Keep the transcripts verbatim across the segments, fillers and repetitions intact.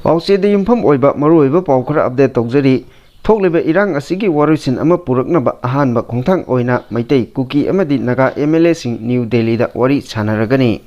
ꯄꯥꯎꯆꯦꯗ ꯌꯨꯝꯐꯝ ꯑꯣꯏꯕ ꯃꯔꯨꯑꯣꯏꯕ ꯄꯥꯎ ꯈꯔ update ꯇꯧꯖꯔꯤ꯫ ꯊꯣꯛꯂꯤꯕ ꯏꯔꯥꯡ ꯑꯁꯤꯒꯤ ꯋꯥꯔꯣꯏꯁꯤꯟ ꯑꯃ ꯄꯨꯔꯛꯅꯕ ꯑꯍꯥꯟꯕ ꯈꯣꯡꯊꯥꯡ ꯑꯣꯏꯅ ꯃꯩꯇꯩ, ꯀꯨꯀꯤ ꯑꯃꯗꯤ ꯅꯥꯒꯥ M L A ꯁꯤꯡ ꯅ꯭ꯌꯨ ꯗꯦꯜꯂꯤꯗ ꯋꯥꯔꯤ ꯁꯥꯟꯅꯔꯒꯅꯤ꯫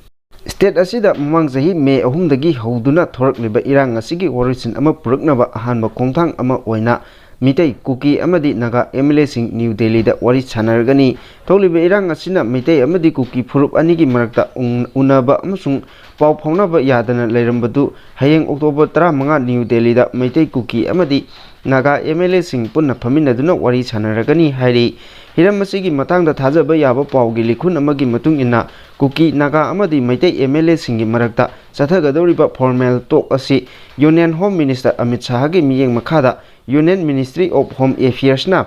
State ꯑꯁꯤꯗ ꯃꯃꯥꯡ ꯆꯍꯤ May ꯑꯍꯨꯝꯗꯒꯤ ꯍꯧꯗꯨꯅ ꯊꯣꯔꯛꯂꯤꯕ ꯏꯔꯥꯡ ꯑꯁꯤꯒꯤ ꯋꯥꯔꯣꯏꯁꯤꯟ ꯑꯃ ꯄꯨꯔꯛꯅꯕ ꯑꯍꯥꯟꯕ ꯈꯣꯡꯊꯥꯡ ꯑꯃ ꯑꯣꯏꯅ ꯃꯤꯇꯩ, ꯀꯨꯀꯤ ꯑꯃꯗꯤ ꯅꯥꯒꯥ M L A ꯁꯤꯡ ꯅ꯭ꯌꯨ ꯗꯦꯜꯂꯤꯗ ꯋꯥꯔꯤ ꯁꯥꯟꯅꯔꯒꯅꯤ꯫ ꯊꯣꯛꯂꯤꯕ ꯏꯔꯥꯡ ꯑꯁꯤꯅ ꯃꯩꯇꯩ ꯑꯃꯗꯤ ꯀꯨꯀꯤ ꯐꯨꯔꯨꯞ ꯑꯅꯤꯒꯤ ꯃꯔꯛꯇ ꯎꯟ-, ꯎꯅꯕ ꯑꯃꯁꯨꯡ ꯄꯥꯎ ꯐꯥꯎꯅꯕ ꯌꯥꯗꯅ ꯂꯩꯔꯝꯕꯗꯨ ꯍꯌꯦꯡ October ꯇꯔꯥꯃꯉꯥ ꯅ꯭ꯌꯨ ꯗꯦꯜꯂꯤꯗ ꯃꯩꯇꯩ, ꯀꯨꯀꯤ ꯑꯃꯗꯤ ꯅꯥꯒꯥ M L A ꯁꯤꯡ ꯄꯨꯟꯅ ꯐꯝꯃꯤꯟꯅꯗꯨꯅ ꯋꯥꯔꯤ ꯁꯥꯟꯅꯔꯒꯅꯤ ꯍꯥꯏꯔꯤ꯫ ꯍꯤꯔꯝ ꯑꯁꯤꯒꯤ ꯃꯇꯥꯡꯗ ꯊꯥꯖꯕ ꯌꯥꯕ ꯄꯥꯎꯒꯤ ꯂꯤꯈꯨꯟ ꯑꯃꯒꯤ ꯃꯇꯨꯡ ꯏꯟꯅ, ꯀꯨꯀꯤ, ꯅꯥꯒꯥ ꯑꯃꯗꯤ ꯃꯩꯇꯩ M L A ꯁꯤꯡꯒꯤ ꯃꯔꯛꯇ ꯆꯠꯊꯒꯗꯧꯔꯤꯕ formal talk ꯑꯁꯤ Union Home Minister ꯑꯃꯤꯠ ꯁꯥꯍꯒꯤ ꯃꯤꯠꯌꯦꯡ ꯃꯈꯥꯗ Union Ministry of Home Affairsꯅ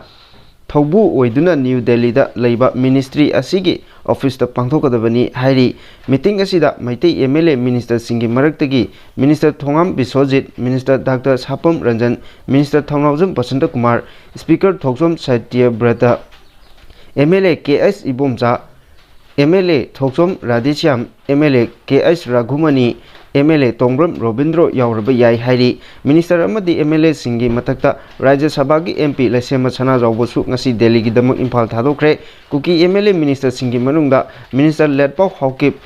ꯊꯧꯕꯨ ꯑꯣꯏꯗꯨꯅ ꯅ꯭ꯌꯨ ꯗꯦꯜꯂꯤꯗ ꯂꯩꯕ ministry ꯑꯁꯤꯒꯤ officeꯇ ꯄꯥꯡꯊꯣꯛꯀꯗꯕꯅꯤ ꯍꯥꯏꯔꯤ꯫ Meeting ꯑꯁꯤꯗ ꯃꯩꯇꯩ M L A ministerꯁꯤꯡꯒꯤ ꯃꯔꯛꯇꯒꯤ Minister Thongam Biswajit, Minister Doctor Sapam Ranjan, Minister Thounaojam Basanta Kumar, Speaker Thokchom Satyabrata, M L A K H Ibomcha, M L A Thokchom Radheshyam, M L A K H Raghumani, M L A Tongbram Robindro ꯌꯥꯎꯔꯕ ꯌꯥꯏ ꯍꯥꯏꯔꯤ꯫ Minister ꯑꯃꯗꯤ M L Aꯁꯤꯡꯒꯤ ꯃꯊꯛꯇ ꯔꯥꯖ꯭ꯌ ꯁꯚꯥꯒꯤ M P ꯂꯩꯁꯦꯝꯕ ꯁꯅꯥꯖꯥꯎꯕꯁꯨ ꯉꯁꯤ ꯗꯦꯜꯂꯤꯒꯤꯗꯃꯛ ꯏꯝꯐꯥꯜ ꯊꯥꯗꯣꯛꯈ꯭ꯔꯦ꯫ ꯀꯨꯀꯤ M L A ministerꯁꯤꯡꯒꯤ ꯃꯅꯨꯡꯗ Minister ꯂꯦꯠꯄꯥꯎ Haokip,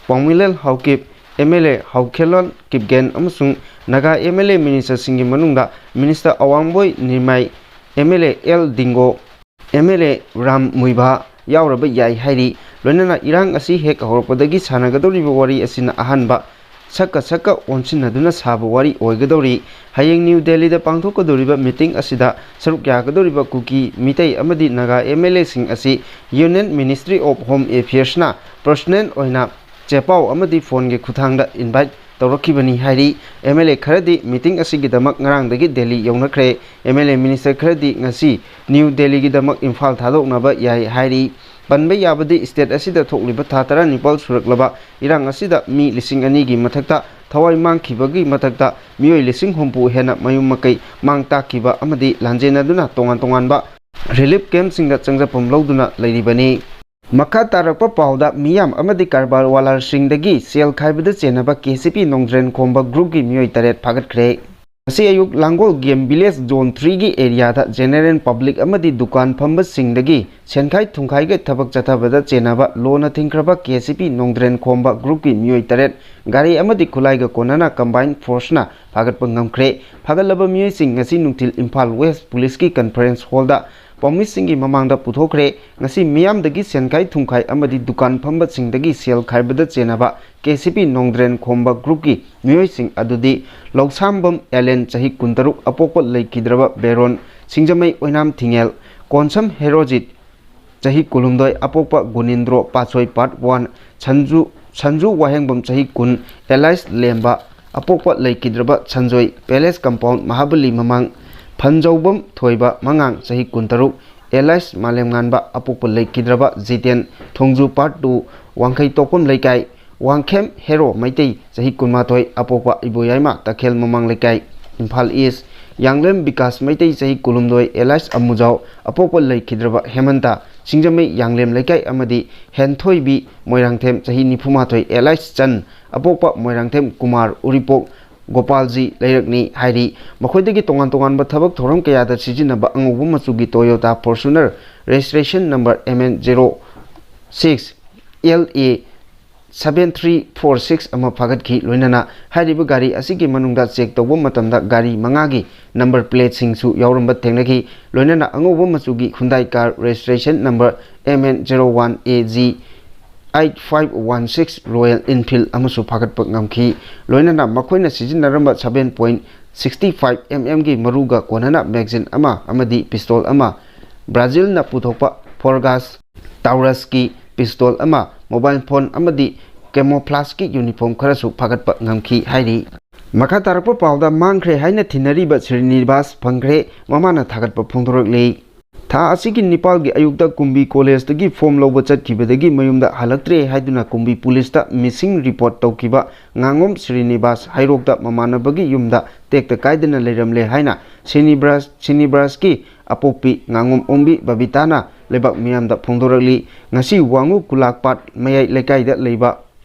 ꯄꯥꯎꯃꯤꯂꯦꯜ Haokip, M L A ꯍꯥꯎꯈꯦꯜꯂꯣꯟ Kipgen ꯑꯃꯁꯨꯡ ꯅꯥꯒꯥ M L A ministerꯁꯤꯡꯒꯤ ꯃꯅꯨꯡꯗ Minister ꯑꯋꯥꯡꯕꯣꯏ ꯅꯤꯔꯃꯥꯏ, M L A L Dingo, M L A Ram Muivah ꯌꯥꯎꯔꯕ ꯌꯥꯏ ꯍꯥꯏꯔꯤ꯫ ꯂꯣꯏꯅꯅ ꯏꯔꯥꯡ ꯑꯁꯤ ꯍꯦꯛ ꯍꯧꯔꯛꯄꯗꯒꯤ ꯁꯥꯟꯅꯒꯗꯧꯔꯤꯕ ꯋꯥꯔꯤ ꯑꯁꯤꯅ ꯑꯍꯥꯟꯕ ꯁꯛꯀ ꯁꯛꯀ ꯑꯣꯟꯁꯤꯟꯅꯗꯨꯅ ꯁꯥꯕ ꯋꯥꯔꯤ ꯑꯣꯏꯒꯗꯧꯔꯤ꯫ ꯍꯌꯦꯡ ꯅ꯭ꯌꯨ ꯗꯦꯜꯂꯤꯗ ꯄꯥꯡꯊꯣꯛꯀꯗꯧꯔꯤꯕ meeting ꯑꯁꯤꯗ ꯁꯔꯨꯛ ꯌꯥꯒꯗꯧꯔꯤꯕ ꯀꯨꯀꯤ, ꯃꯤꯇꯩ ꯑꯃꯗꯤ ꯅꯥꯒꯥ M L Aꯁꯤꯡ ꯑꯁꯤ Union Ministry of Home Affairsꯅ personal ꯑꯣꯏꯅ ꯆꯦꯄꯥꯎ ꯑꯃꯗꯤ phoneꯒꯤ ꯈꯨꯠꯊꯥꯡꯗ invite ꯇꯧꯔꯛꯈꯤꯕꯅꯤ ꯍꯥꯏꯔꯤ꯫ M L A ꯈꯔꯗꯤ meeting ꯑꯁꯤꯒꯤꯗꯃꯛ ꯉꯔꯥꯡꯗꯒꯤ Delhi ꯌꯧꯅꯈ꯭ꯔꯦ꯫ M L A minister ꯈꯔꯗꯤ ꯉꯁꯤ ꯅ꯭ꯌꯨ ꯗꯦꯜꯂꯤꯒꯤꯗꯃꯛ ꯏꯝꯐꯥꯜ ꯊꯥꯗꯣꯛꯅꯕ ꯌꯥꯏ ꯍꯥꯏꯔꯤ꯫ ꯄꯟꯕ ꯌꯥꯕꯗꯤ, state ꯑꯁꯤꯗ ꯊꯣꯛꯂꯤꯕ ꯊꯥ ꯇꯔꯥꯅꯤꯄꯥꯜ ꯁꯨꯔꯛꯂꯕ ꯏꯔꯥꯡ ꯑꯁꯤꯗ ꯃꯤ ꯂꯤꯁꯤꯡ ꯑꯅꯤꯒꯤ ꯃꯊꯛꯇ ꯊꯋꯥꯏ ꯃꯥꯡꯈꯤꯕꯒꯤ ꯃꯊꯛꯇ, ꯃꯤꯑꯣꯏ ꯂꯤꯁꯤꯡ ꯍꯨꯝꯐꯨ ꯍꯦꯟꯅ ꯃꯌꯨꯝ ꯃꯀꯩ ꯃꯥꯡ ꯇꯥꯛꯈꯤꯕ ꯑꯃꯗꯤ ꯂꯥꯟꯖꯦꯟꯅꯗꯨꯅ ꯇꯣꯉꯥꯟ ꯇꯣꯉꯥꯟꯕ relief campꯁꯤꯡꯗ ꯆꯪꯖꯐꯝ ꯂꯧꯗꯨꯅ ꯂꯩꯔꯤꯕꯅꯤ꯫ ꯃꯈꯥ ꯇꯥꯔꯛꯄ ꯄꯥꯎꯗ, ꯃꯤꯌꯥꯝ ꯑꯃꯗꯤ ꯀꯔꯕꯥꯔ ꯋꯥꯂꯥꯁꯤꯡꯗꯒꯤ ꯁꯦꯜ ꯈꯥꯏꯕꯗ ꯆꯦꯟꯅꯕ ꯀꯦ ꯁꯤ ꯄꯤ ꯅꯣꯡꯗ꯭ꯔꯦꯟ ꯈꯣꯝꯕ ꯒ꯭ꯔꯨꯞꯀꯤ ꯃꯤꯑꯣꯏ ꯇꯔꯦꯠ ꯐꯥꯒꯠꯈ꯭ꯔꯦ꯫ ꯉꯁꯤ ꯑꯌꯨꯛ ꯂꯥꯡꯒꯣꯜ ꯒꯦꯝ ꯚꯤꯂꯦꯖ ꯖꯣꯟ ꯊ꯭ꯔꯤꯒꯤ ꯑꯦꯔꯤꯌꯥꯗ ꯖꯦꯅꯦꯔꯦꯜ ꯄꯕ꯭ꯂꯤꯛ ꯑꯃꯗꯤ ꯗꯨꯀꯥꯟ ꯐꯝꯕꯁꯤꯡꯗꯒꯤ ꯁꯦꯟꯈꯥꯏ ꯊꯨꯝꯈꯥꯏꯒ ꯊꯕꯛ ꯆꯠꯊꯕꯗ ꯆꯦꯟꯅꯕ ꯂꯣꯅ ꯊꯤꯡꯈ꯭ꯔꯕ ꯀꯦ ꯁꯤ ꯄꯤ ꯅꯣꯡꯗ꯭ꯔꯦꯟ ꯈꯣꯝꯕ ꯒ꯭ꯔꯨꯞꯀꯤ ꯃꯤꯑꯣꯏ ꯇꯔꯦꯠ ꯒꯥꯔꯤ ꯑꯃꯗꯤ ꯈꯨꯠꯂꯥꯏꯒ ꯀꯣꯟꯅꯅ ꯀꯝꯕꯥꯏꯟ ꯐꯣꯔꯁꯅ ꯐꯥꯒꯠꯄ ꯉꯝꯈ꯭ꯔꯦ꯫ ꯐꯥꯒꯠꯂꯕ ꯃꯤꯑꯣꯏꯁꯤꯡ ꯉꯁꯤ ꯅꯨꯡꯊꯤꯜ ꯏꯝꯐꯥꯜ ꯋꯦꯁ ꯄꯨꯂꯤꯁꯀꯤ ꯀꯟꯐꯔꯦꯟꯁ ꯍꯣꯜꯗ ꯄꯥꯎꯃꯤꯁꯤꯡꯒꯤ ꯃꯃꯥꯡꯗ ꯄꯨꯊꯣꯛꯈ꯭ꯔꯦ꯫ ꯉꯁꯤ ꯃꯤꯌꯥꯝꯗꯒꯤ ꯁꯦꯟꯈꯥꯏ ꯊꯨꯝꯈꯥꯏ ꯑꯃꯗꯤ ꯗꯨꯀꯥꯟ ꯐꯝꯕꯁꯤꯡꯗꯒꯤ ꯁꯦꯜ ꯈꯥꯏꯕꯗ ꯆꯦꯟꯅꯕ ꯀꯦ ꯁꯤ ꯄꯤ ꯅꯣꯡꯗ꯭ꯔꯦꯟ ꯈꯣꯝꯕ ꯒ꯭ꯔꯨꯞꯀꯤ ꯃꯤꯑꯣꯏꯁꯤꯡ ꯑꯗꯨꯗꯤ ꯂꯧꯁꯥꯝꯕꯝ ꯑꯦꯂꯦꯟ, ꯆꯍꯤ ꯀꯨꯟꯇꯔꯨꯛ, ꯑꯄꯣꯛꯄ ꯂꯩꯈꯤꯗ꯭ꯔꯕ ꯕꯦꯔꯣꯟ, ꯁꯤꯡꯖꯃꯩ ꯑꯣꯏꯅꯥꯝ ꯊꯤꯉꯦꯜ, ꯀꯣꯟꯁꯝ ꯍꯦꯔꯣꯖꯤꯠ, ꯆꯍꯤ ꯀꯨꯟꯍꯨꯝꯗꯣꯏ, ꯑꯄꯣꯛꯄ ꯒꯨꯅꯤꯟꯗ꯭ꯔꯣ ꯄꯥꯠꯁꯣꯏ ꯄꯥꯔꯠ ꯋꯥꯟ, ꯁꯟꯖꯨ, ꯁꯟꯖꯨ ꯋꯥꯍꯦꯡꯕꯝ, ꯆꯍꯤ ꯀꯨꯟ, ꯑꯦꯂꯥꯏꯁ ꯂꯦꯝꯕ, ꯑꯄꯣꯛꯄ ꯂꯩꯈꯤꯗ꯭ꯔꯕ ꯁꯟꯖꯣꯏ, ꯄꯦꯂꯦꯁ ꯀꯝꯄꯥꯎꯟ ꯃꯍꯥꯕꯂꯤ ꯃꯃꯥꯡ, ꯐꯟꯖꯧꯕꯝ ꯊꯣꯏꯕ ꯃꯉꯥꯡ, ꯆꯍꯤ ꯀꯨꯟꯇꯔꯨꯛ, ꯑꯦꯂꯥꯏꯁ ꯃꯥꯂꯦꯝꯉꯥꯟꯕ, ꯑꯄꯣꯛꯄ ꯂꯩꯈꯤꯗ꯭ꯔꯕ ꯖꯤꯇꯦꯟ, ꯊꯣꯡꯖꯨ ꯄꯥꯔꯠ ꯇꯨ, ꯋꯥꯡꯈꯩ ꯇꯣꯛꯐꯝ ꯂꯩꯀꯥꯏ, ꯋꯥꯡꯈꯦꯝ ꯍꯦꯔꯣ ꯃꯩꯇꯩ, ꯆꯍꯤ ꯀꯨꯟꯃꯥꯊꯣꯏ, ꯑꯄꯣꯛꯄ ꯏꯕꯣꯌꯥꯏꯃ, ꯇꯈꯦꯜ ꯃꯃꯥꯡ ꯂꯩꯀꯥꯏ, ꯏꯝꯐꯥꯜ ꯏꯁ꯫ ꯌꯥꯡꯂꯦꯝ ꯕꯤꯀꯥꯁ ꯃꯩꯇꯩ, ꯆꯍꯤ ꯀꯨꯟꯍꯨꯝꯗꯣꯏ, ꯑꯦꯂꯥꯏꯁ ꯑꯃꯨꯖꯥꯎ, ꯑꯄꯣꯛꯄ ꯂꯩꯈꯤꯗ꯭ꯔꯕ ꯍꯦꯃꯟꯇ, ꯁꯤꯡꯖꯃꯩ ꯌꯥꯡꯂꯦꯝ ꯂꯩꯀꯥꯏ, ꯑꯃꯗꯤ ꯍꯦꯟꯊꯣꯏꯕꯤ ꯃꯣꯏꯔꯥꯡꯊꯦꯝ, ꯆꯍꯤ ꯅꯤꯐꯨꯃꯥꯊꯣꯏ, ꯑꯦꯂꯥꯏꯁ ꯆꯟ, ꯑꯄꯣꯛꯄ ꯃꯣꯏꯔꯥꯡꯊꯦꯝ ꯀꯨꯃꯥꯔ, ꯎꯔꯤꯄꯣꯛ ꯒꯣꯄꯥꯜꯖꯤ ꯂꯩꯔꯛꯅꯤ ꯍꯥꯏꯔꯤ꯫ ꯃꯈꯣꯏꯗꯒꯤ ꯇꯣꯉꯥꯟ ꯇꯣꯉꯥꯟꯕ ꯊꯕꯛ ꯊꯧꯔꯝ ꯀꯌꯥꯗ ꯁꯤꯖꯤꯟꯅꯕ ꯑꯉꯧꯕ ꯃꯆꯨꯒꯤ Toyota Fortuner registration number M N zero six L A seven three four six ꯑꯃ ꯐꯥꯒꯠꯈꯤ꯫ ꯂꯣꯏꯅꯅ ꯍꯥꯏꯔꯤꯕ ꯒꯥꯔꯤ ꯑꯁꯤꯒꯤ ꯃꯅꯨꯡꯗ ꯆꯦꯛ ꯇꯧꯕ ꯃꯇꯝꯗ ꯒꯥꯔꯤ ꯃꯉꯥꯒꯤ ꯅꯝꯕꯔ ꯄ꯭ꯂꯦꯠꯁꯤꯡꯁꯨ ꯌꯥꯎꯔꯝꯕ ꯊꯦꯡꯅꯈꯤ꯫ ꯂꯣꯏꯅꯅ ꯑꯉꯧꯕ ꯃꯆꯨꯒꯤ Hyundai car registration number M N zero one A G eight five one six Royal Enfield ꯑꯃꯁꯨ ꯐꯥꯒꯠꯄ ꯉꯝꯈꯤ꯫ ꯂꯣꯏꯅꯅ ꯃꯈꯣꯏꯅ ꯁꯤꯖꯤꯟꯅꯔꯝꯕ seven point sixty five M M ꯒꯤ ꯃꯔꯨꯒ ꯀꯣꯟꯅꯅ magazine ꯑꯃ ꯑꯃꯗꯤ pistol ꯑꯃ, ꯕ꯭ꯔꯥꯖꯤꯜꯅ ꯄꯨꯊꯣꯛꯄ Forgaz Taurusꯀꯤ pistol ꯑꯃ, mobile phone ꯑꯃꯗꯤ camouflageꯀꯤ uniform ꯈꯔꯁꯨ ꯐꯥꯒꯠꯄ ꯉꯝꯈꯤ ꯍꯥꯏꯔꯤ꯫ ꯃꯈꯥ ꯇꯥꯔꯛꯄ ꯄꯥꯎꯗ, ꯃꯥꯡꯈ꯭ꯔꯦ ꯍꯥꯏꯅ ꯊꯤꯅꯔꯤꯕ ꯁ꯭ꯔꯤꯅꯤꯕꯥꯁ ꯐꯪꯈ꯭ꯔꯦ, ꯃꯃꯥꯅ ꯊꯥꯒꯠꯄ ꯐꯣꯡꯗꯣꯔꯛꯂꯤ꯫ ꯊꯥ ꯑꯁꯤꯒꯤ ꯅꯤꯄꯥꯜꯒꯤ ꯑꯌꯨꯛꯇ ꯀꯨꯝꯕꯤ ꯀꯣꯂꯦꯖꯇꯒꯤ form ꯂꯧꯕ ꯆꯠꯈꯤꯕꯗꯒꯤ ꯃꯌꯨꯝꯗ ꯍꯜꯂꯛꯇ꯭ꯔꯦ ꯍꯥꯏꯗꯨꯅ ꯀꯨꯝꯕꯤ ꯄꯨꯂꯤꯁꯇ missing report ꯇꯧꯈꯤꯕ ꯉꯥꯉꯣꯝ ꯁ꯭ꯔꯤꯅꯤꯕꯥꯁ ꯍꯩꯔꯣꯛꯇ ꯃꯃꯥꯟꯅꯕꯒꯤ ꯌꯨꯝꯗ ꯇꯦꯛꯇ ꯀꯥꯏꯗꯅ ꯂꯩꯔꯝꯂꯦ ꯍꯥꯏꯅ ꯁ꯭ꯔꯤꯅꯤꯕ꯭ꯔꯥꯁ-, ꯁ꯭ꯔꯤꯅꯤꯕ꯭ꯔꯥꯁꯀꯤ ꯑꯄꯣꯛꯄꯤ ꯉꯥꯉꯣꯝ ꯑꯣꯡꯕꯤ ꯕꯕꯤꯇꯥꯅ ꯂꯩꯕꯥꯛ ꯃꯤꯌꯥꯝꯗ ꯐꯣꯡꯗꯣꯔꯛꯂꯤ꯫ ꯉꯁꯤ ꯋꯥꯉꯨ ꯈꯨꯂꯥꯛꯄꯥꯠ ꯃꯌꯥꯏ ꯂꯩꯀꯥꯏꯗ ꯂꯩꯕ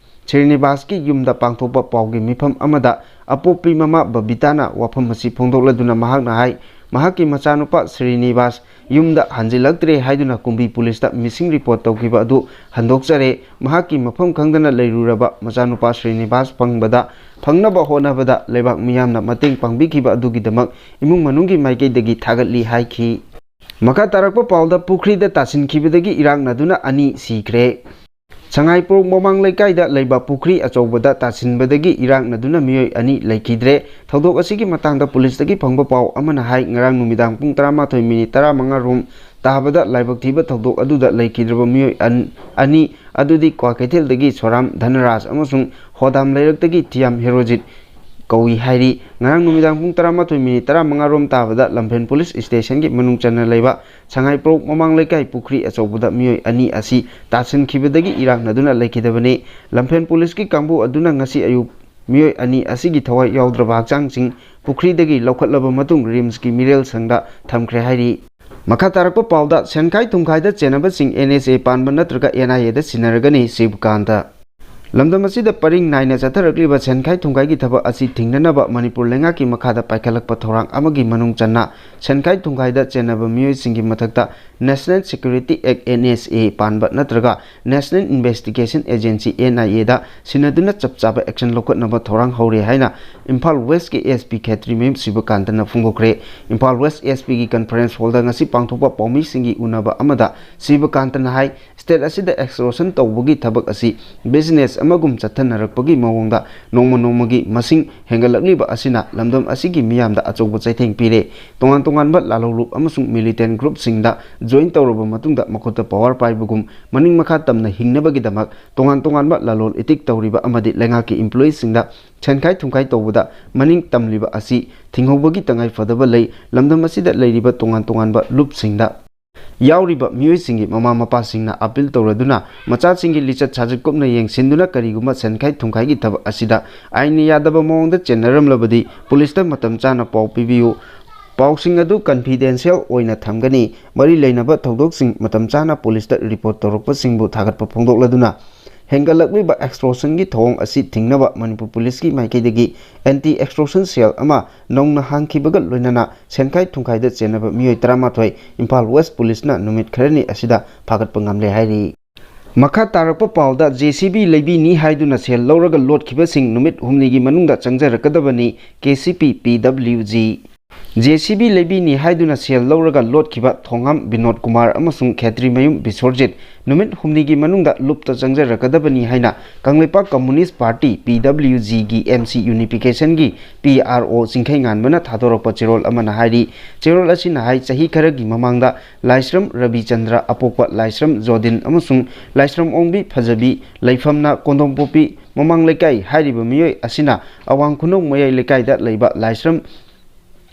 ꯁ꯭ꯔꯤꯅꯤꯕꯥꯁꯀꯤ ꯌꯨꯝꯗ ꯄꯥꯡꯊꯣꯛꯄ ꯄꯥꯎꯒꯤ ꯃꯤꯐꯝ ꯑꯃꯗ ꯑꯄꯣꯛꯄꯤ ꯃꯃꯥ ꯕꯕꯤꯇꯥꯅ ꯋꯥꯐꯝ ꯑꯁꯤ ꯐꯣꯡꯗꯣꯛꯂꯗꯨꯅ ꯃꯍꯥꯛꯅ ꯍꯥꯏ, ꯃꯍꯥꯛꯀꯤ ꯃꯆꯥꯅꯨꯄꯥ ꯁ꯭ꯔꯤꯅꯤꯕꯥꯁ ꯌꯨꯝꯗ ꯍꯟꯖꯤꯜꯂꯛꯇ꯭ꯔꯦ ꯍꯥꯏꯗꯨꯅ ꯀꯨꯝꯕꯤ ꯄꯨꯂꯤꯁꯇ ꯃꯤꯁꯤꯡ ꯔꯤꯄꯣꯔꯠ ꯇꯧꯈꯤꯕ ꯑꯗꯨ ꯍꯟꯗꯣꯛꯆꯔꯦ꯫ ꯃꯍꯥꯛꯀꯤ ꯃꯐꯝ ꯈꯪꯗꯅ ꯂꯩꯔꯨꯔꯕ ꯃꯆꯥꯅꯨꯄꯥ ꯁ꯭ꯔꯤꯅꯤꯕꯥꯁ ꯐꯪꯕꯗ, ꯐꯪꯅꯕ ꯍꯣꯠꯅꯕꯗ ꯂꯩꯕꯥꯛ ꯃꯤꯌꯥꯝꯅ ꯃꯇꯦꯡ ꯄꯥꯡꯕꯤꯈꯤꯕ ꯑꯗꯨꯒꯤꯗꯃꯛ ꯏꯃꯨꯡ ꯃꯅꯨꯡꯒꯤ ꯃꯥꯏꯀꯩꯗꯒꯤ ꯊꯥꯒꯠꯂꯤ ꯍꯥꯏꯈꯤ꯫ ꯃꯈꯥ ꯇꯥꯔꯛꯄ ꯄꯥꯎꯗ ꯄꯨꯈ꯭ꯔꯤꯗ ꯇꯥꯁꯤꯟꯈꯤꯕꯗꯒꯤ ꯏꯔꯥꯛꯅꯗꯨꯅ ꯑꯅꯤ ꯁꯤꯈ꯭ꯔꯦ꯫ ꯁꯉꯥꯏꯄ꯭ꯔꯧ ꯃꯃꯥꯡ ꯂꯩꯀꯥꯏꯗ ꯂꯩꯕ ꯄꯨꯈ꯭ꯔꯤ ꯑꯆꯧꯕꯗ ꯇꯥꯁꯤꯟꯕꯗꯒꯤ ꯏꯔꯥꯛꯅꯗꯨꯅ ꯃꯤꯑꯣꯏ ꯑꯅꯤ ꯂꯩꯈꯤꯗ꯭ꯔꯦ꯫ ꯊꯧꯗꯣꯛ ꯑꯁꯤꯒꯤ ꯃꯇꯥꯡꯗ ꯄꯨꯂꯤꯁꯇꯒꯤ ꯐꯪꯕ ꯄꯥꯎ ꯑꯃꯅ ꯍꯥꯏ, ꯉꯔꯥꯡ ꯅꯨꯃꯤꯗꯥꯡ ꯄꯨꯡ ꯇꯔꯥꯃꯥꯊꯣꯏ ꯃꯤꯅꯤꯠ ꯇꯔꯥꯃꯉꯥ ꯔꯣꯝ ꯇꯥꯕꯗ ꯂꯥꯏꯕꯛ ꯊꯤꯕ ꯊꯧꯗꯣꯛ ꯑꯗꯨꯗ ꯂꯩꯈꯤꯗ꯭ꯔꯕ ꯃꯤꯑꯣꯏ ꯑꯟ-, ꯑꯅꯤ ꯑꯗꯨꯗꯤ ꯀ꯭ꯋꯥꯀꯩꯊꯦꯜꯗꯒꯤ ꯁꯣꯔꯥꯝ ꯙꯅꯔꯥꯖ ꯑꯃꯁꯨꯡ ꯍꯣꯗꯥꯝ ꯂꯩꯔꯛꯇꯒꯤ ꯊꯤꯌꯥꯝ ꯍꯦꯔꯣꯖꯤꯠ ꯀꯧꯏ ꯍꯥꯏꯔꯤ꯫ ꯉꯔꯥꯡ ꯅꯨꯃꯤꯗꯥꯡ ꯄꯨꯡ ꯇꯔꯥꯃꯥꯊꯣꯏ ꯃꯤꯅꯤꯠ ꯇꯔꯥꯃꯉꯥ ꯔꯣꯝ ꯇꯥꯕꯗ ꯂꯝꯐꯦꯜ ꯄꯨꯂꯤꯁ ꯁ꯭ꯇꯦꯁꯟꯒꯤ ꯃꯅꯨꯡ ꯆꯟꯅ ꯂꯩꯕ ꯁꯉꯥꯏꯄ꯭ꯔꯧ ꯃꯃꯥꯡ ꯂꯩꯀꯥꯏ ꯄꯨꯈ꯭ꯔꯤ ꯑꯆꯧꯕꯗ ꯃꯤꯑꯣꯏ ꯑꯅꯤ ꯑꯁꯤ ꯇꯥꯁꯤꯟꯈꯤꯕꯗꯒꯤ ꯏꯔꯥꯛꯅꯗꯨꯅ ꯂꯩꯈꯤꯗꯕꯅꯤ꯫ ꯂꯝꯐꯦꯜ ꯄꯨꯂꯤꯁꯀꯤ ꯀꯥꯡꯕꯨ ꯑꯗꯨꯅ ꯉꯁꯤ ꯑꯌꯨꯛ ꯃꯤꯑꯣꯏ ꯑꯅꯤ ꯑꯁꯤꯒꯤ ꯊꯋꯥꯏ ꯌꯥꯎꯗ꯭ꯔꯕ ꯍꯛꯆꯥꯡꯁꯤꯡ ꯄꯨꯈ꯭ꯔꯤꯗꯒꯤ ꯂꯧꯈꯠꯂꯕ ꯃꯇꯨꯡ ꯔꯤꯝꯁꯀꯤ ꯃꯤꯔꯦꯜ ꯁꯪꯗ ꯊꯝꯈ꯭ꯔꯦ ꯍꯥꯏꯔꯤ꯫ ꯃꯈꯥ ꯇꯥꯔꯛꯄ ꯄꯥꯎꯗ, ꯁꯦꯟꯈꯥꯏ ꯊꯨꯝꯈꯥꯏꯗ ꯆꯦꯟꯅꯕꯁꯤꯡ ꯑꯦꯟ ꯑꯦꯁ ꯑꯦ ꯄꯥꯟꯕ ꯅꯠꯇ꯭ꯔꯒ ꯑꯦꯟ ꯑꯥꯏ ꯑꯦꯗ ꯁꯤꯟꯅꯔꯒꯅꯤ, ꯁꯤꯕꯀꯥꯟꯇ꯫ ꯂꯝꯗꯝ ꯑꯁꯤꯗ ꯄꯔꯤꯡ ꯅꯥꯏꯅ ꯆꯠꯊꯔꯛꯂꯤꯕ ꯁꯦꯟꯈꯥꯏ ꯊꯨꯝꯈꯥꯏꯒꯤ ꯊꯕꯛ ꯑꯁꯤ ꯊꯤꯡꯅꯅꯕ ꯃꯅꯤꯄꯨꯔ ꯂꯩꯉꯥꯛꯀꯤ ꯃꯈꯥꯗ ꯄꯥꯏꯈꯠꯂꯛꯄ ꯊꯧꯔꯥꯡ ꯑꯃꯒꯤ ꯃꯅꯨꯡ ꯆꯟꯅ ꯁꯦꯟꯈꯥꯏ ꯊꯨꯝꯈꯥꯏꯗ ꯆꯦꯟꯅꯕ ꯃꯤꯑꯣꯏꯁꯤꯡꯒꯤ ꯃꯊꯛꯇ National Security Act, N S A, ꯄꯥꯟꯕ ꯅꯠꯇ꯭ꯔꯒ National Investigation Agency, N I A, ꯗ ꯁꯤꯟꯅꯗꯨꯅ ꯆꯞ ꯆꯥꯕ action ꯂꯧꯈꯠꯅꯕ ꯊꯧꯔꯥꯡ ꯍꯧꯔꯦ ꯍꯥꯏꯅ ꯏꯝꯐꯥꯜ ꯋꯦꯁꯀꯤ ꯑꯦꯁ ꯄꯤ ꯈꯦꯇ꯭ꯔꯤꯃꯌꯨꯝ ꯁꯤꯕꯀꯥꯟꯇꯅ ꯐꯣꯡꯗꯣꯛꯈ꯭ꯔꯦ꯫ ꯏꯝꯐꯥꯜ ꯋꯦꯁ ꯑꯦꯁ ꯄꯤꯒꯤ conference hall ꯗ ꯉꯁꯤ ꯄꯥꯡꯊꯣꯛꯄ ꯄꯥꯎꯃꯤꯁꯤꯡꯒꯤ ꯎꯅꯕ ꯑꯃꯗ ꯁꯤꯕꯀꯥꯟꯇꯅ ꯍꯥꯏ, state ꯑꯁꯤꯗ extortion ꯇꯧꯕꯒꯤ ꯊꯕꯛ ꯑꯁꯤ business ꯑꯃꯒꯨꯝ ꯆꯠꯊꯅꯔꯛꯄꯒꯤ ꯃꯑꯣꯡꯗ ꯅꯣꯡꯃ ꯅꯣꯡꯃꯒꯤ ꯃꯁꯤꯡ ꯍꯦꯟꯒꯠꯂꯛꯂꯤꯕ ꯑꯁꯤꯅ ꯂꯝꯗꯝ ꯑꯁꯤꯒꯤ ꯃꯤꯌꯥꯝꯗ ꯑꯆꯧꯕ ꯆꯩꯊꯦꯡ ꯄꯤꯔꯦ꯫ ꯇꯣꯉꯥꯟ ꯇꯣꯉꯥꯟꯕ ꯂꯥꯜꯍꯧꯂꯨꯞ ꯑꯃꯁꯨꯡ militant group ꯁꯤꯡꯗ join ꯇꯧꯔꯕ ꯃꯇꯨꯡꯗ ꯃꯈꯨꯠꯇ power ꯄꯥꯏꯕꯒꯨꯝ ꯃꯅꯤꯡ ꯃꯈꯥ ꯇꯝꯅ ꯍꯤꯡꯅꯕꯒꯤꯗꯃꯛ ꯇꯣꯉꯥꯟ ꯇꯣꯉꯥꯟꯕ ꯂꯂꯣꯟ ꯏꯇꯤꯛ ꯇꯧꯔꯤꯕ ꯑꯃꯗꯤ ꯂꯩꯉꯥꯛꯀꯤ employee ꯁꯤꯡꯗ ꯁꯦꯟꯈꯥꯏ ꯊꯨꯝꯈꯥꯏ ꯇꯧꯕꯗ ꯃꯅꯤꯡ ꯇꯝꯂꯤꯕ ꯑꯁꯤ ꯊꯤꯡꯍꯧꯕꯒꯤ ꯇꯉꯥꯏ ꯐꯗꯕ ꯂꯩ꯫ ꯂꯝꯗꯝ ꯑꯁꯤꯗ ꯂꯩꯔꯤꯕ ꯇꯣꯉꯥꯟ ꯇꯣꯉꯥꯟꯕ ꯂꯨꯞꯁꯤꯡꯗ ꯌꯥꯎꯔꯤꯕ ꯃꯤꯑꯣꯏꯁꯤꯡꯒꯤ ꯃꯃꯥ ꯃꯄꯥꯁꯤꯡꯅ appeal ꯇꯧꯔꯗꯨꯅ ꯃꯆꯥꯁꯤꯡꯒꯤ ꯂꯤꯆꯠ ꯁꯥꯖꯠ ꯀꯨꯞꯅ ꯌꯦꯡꯁꯤꯟꯗꯨꯅ ꯀꯔꯤꯒꯨꯝꯕ ꯁꯦꯟꯈꯥꯏ ꯊꯨꯝꯈꯥꯏꯒꯤ ꯊꯕꯛ ꯑꯁꯤꯗ ꯑꯥꯏꯟꯅ ꯌꯥꯗꯕ ꯃꯑꯣꯡꯗ ꯆꯦꯟꯅꯔꯝꯂꯕꯗꯤ ꯄꯨꯂꯤꯁꯇ ꯃꯇꯝ ꯆꯥꯅ ꯄꯥꯎ ꯄꯤꯕꯤꯌꯨ꯫ ꯄꯥꯎꯁꯤꯡ ꯑꯗꯨ confidential ꯑꯣꯏꯅ ꯊꯝꯒꯅꯤ꯫ ꯃꯔꯤ ꯂꯩꯅꯕ ꯊꯧꯗꯣꯛꯁꯤꯡ ꯃꯇꯝ ꯆꯥꯅ ꯄꯨꯂꯤꯁꯇ report ꯇꯧꯔꯛꯄꯁꯤꯡꯕꯨ ꯊꯥꯒꯠꯄ ꯐꯣꯡꯗꯣꯛꯂꯗꯨꯅ, ꯍꯦꯟꯒꯠꯂꯛꯂꯤꯕ extortionꯒꯤ ꯊꯧꯑꯣꯡ ꯑꯁꯤ ꯊꯤꯡꯅꯕ ꯃꯅꯤꯄꯨꯔ ꯄꯨꯂꯤꯁꯀꯤ ꯃꯥꯏꯀꯩꯗꯒꯤ anti extortion cell ꯑꯃ ꯅꯧꯅ ꯍꯥꯡꯈꯤꯕꯒ ꯂꯣꯏꯅꯅ ꯁꯦꯟꯈꯥꯏ ꯊꯨꯝꯈꯥꯏꯗ ꯆꯦꯟꯅꯕ ꯃꯤꯑꯣꯏ ꯇꯔꯥꯃꯥꯊꯣꯏ ꯏꯝꯐꯥꯜ ꯋꯦꯁ ꯄꯨꯂꯤꯁꯅ ꯅꯨꯃꯤꯠ ꯈꯔꯅꯤ ꯑꯁꯤꯗ ꯐꯥꯒꯠꯄ ꯉꯝꯂꯦ ꯍꯥꯏꯔꯤ꯫ ꯃꯈꯥ ꯇꯥꯔꯛꯄ ꯄꯥꯎꯗ, JCB ꯂꯩꯕꯤꯅꯤ ꯍꯥꯏꯗꯨꯅ ꯁꯦꯜ ꯂꯧꯔꯒ ꯂꯣꯠꯈꯤꯕꯁꯤꯡ ꯅꯨꯃꯤꯠ ꯍꯨꯝꯅꯤꯒꯤ ꯃꯅꯨꯡꯗ ꯆꯪꯖꯔꯛꯀꯗꯕꯅꯤ, KCP PWG꯫ JCB ꯂꯩꯕꯤꯅꯤ ꯍꯥꯏꯗꯨꯅ ꯁꯦꯜ ꯂꯧꯔꯒ ꯂꯣꯠꯈꯤꯕ ꯊꯣꯉꯥꯝ ꯕꯤꯅꯣꯗ ꯀꯨꯃꯥꯔ ꯑꯃꯁꯨꯡ ꯈꯦꯇ꯭ꯔꯤꯃꯌꯨꯝ ꯕꯤꯁꯣꯔꯖꯤꯠ ꯅꯨꯃꯤꯠ ꯍꯨꯝꯅꯤꯒꯤ ꯃꯅꯨꯡꯗ ꯂꯨꯞꯇ ꯆꯪꯖꯔꯛꯀꯗꯕꯅꯤ ꯍꯥꯏꯅ Kangleipak Communist Party, PWGꯒꯤ MC Unificationꯒꯤ PRO ꯆꯤꯡꯈꯩꯉꯥꯟꯕꯅ ꯊꯥꯗꯣꯔꯛꯄ ꯆꯦꯔꯣꯜ ꯑꯃꯅ ꯍꯥꯏꯔꯤ꯫ ꯆꯦꯔꯣꯜ ꯑꯁꯤꯅ ꯍꯥꯏ, ꯆꯍꯤ ꯈꯔꯒꯤ ꯃꯃꯥꯡꯗ ꯂꯥꯏꯁ꯭ꯔꯝ ꯔꯕꯤꯆꯟꯗ꯭ꯔ, ꯑꯄꯣꯛꯄ ꯂꯥꯏꯁ꯭ꯔꯝ ꯖꯣꯗꯤꯟ ꯑꯃꯁꯨꯡ ꯂꯥꯏꯁ꯭ꯔꯝ ꯑꯣꯡꯕꯤ ꯐꯖꯕꯤ, ꯂꯩꯐꯝꯅ ꯀꯣꯟꯗꯣꯡꯄꯣꯛꯄꯤ ꯃꯃꯥꯡ ꯂꯩꯀꯥꯏ ꯍꯥꯏꯔꯤꯕ ꯃꯤꯑꯣꯏ ꯑꯁꯤꯅ ꯑꯋꯥꯡ ꯈꯨꯅꯧ ꯃꯌꯥꯏ ꯂꯩꯀꯥꯏꯗ ꯂꯩꯕ ꯂꯥꯏꯁ꯭ꯔꯝ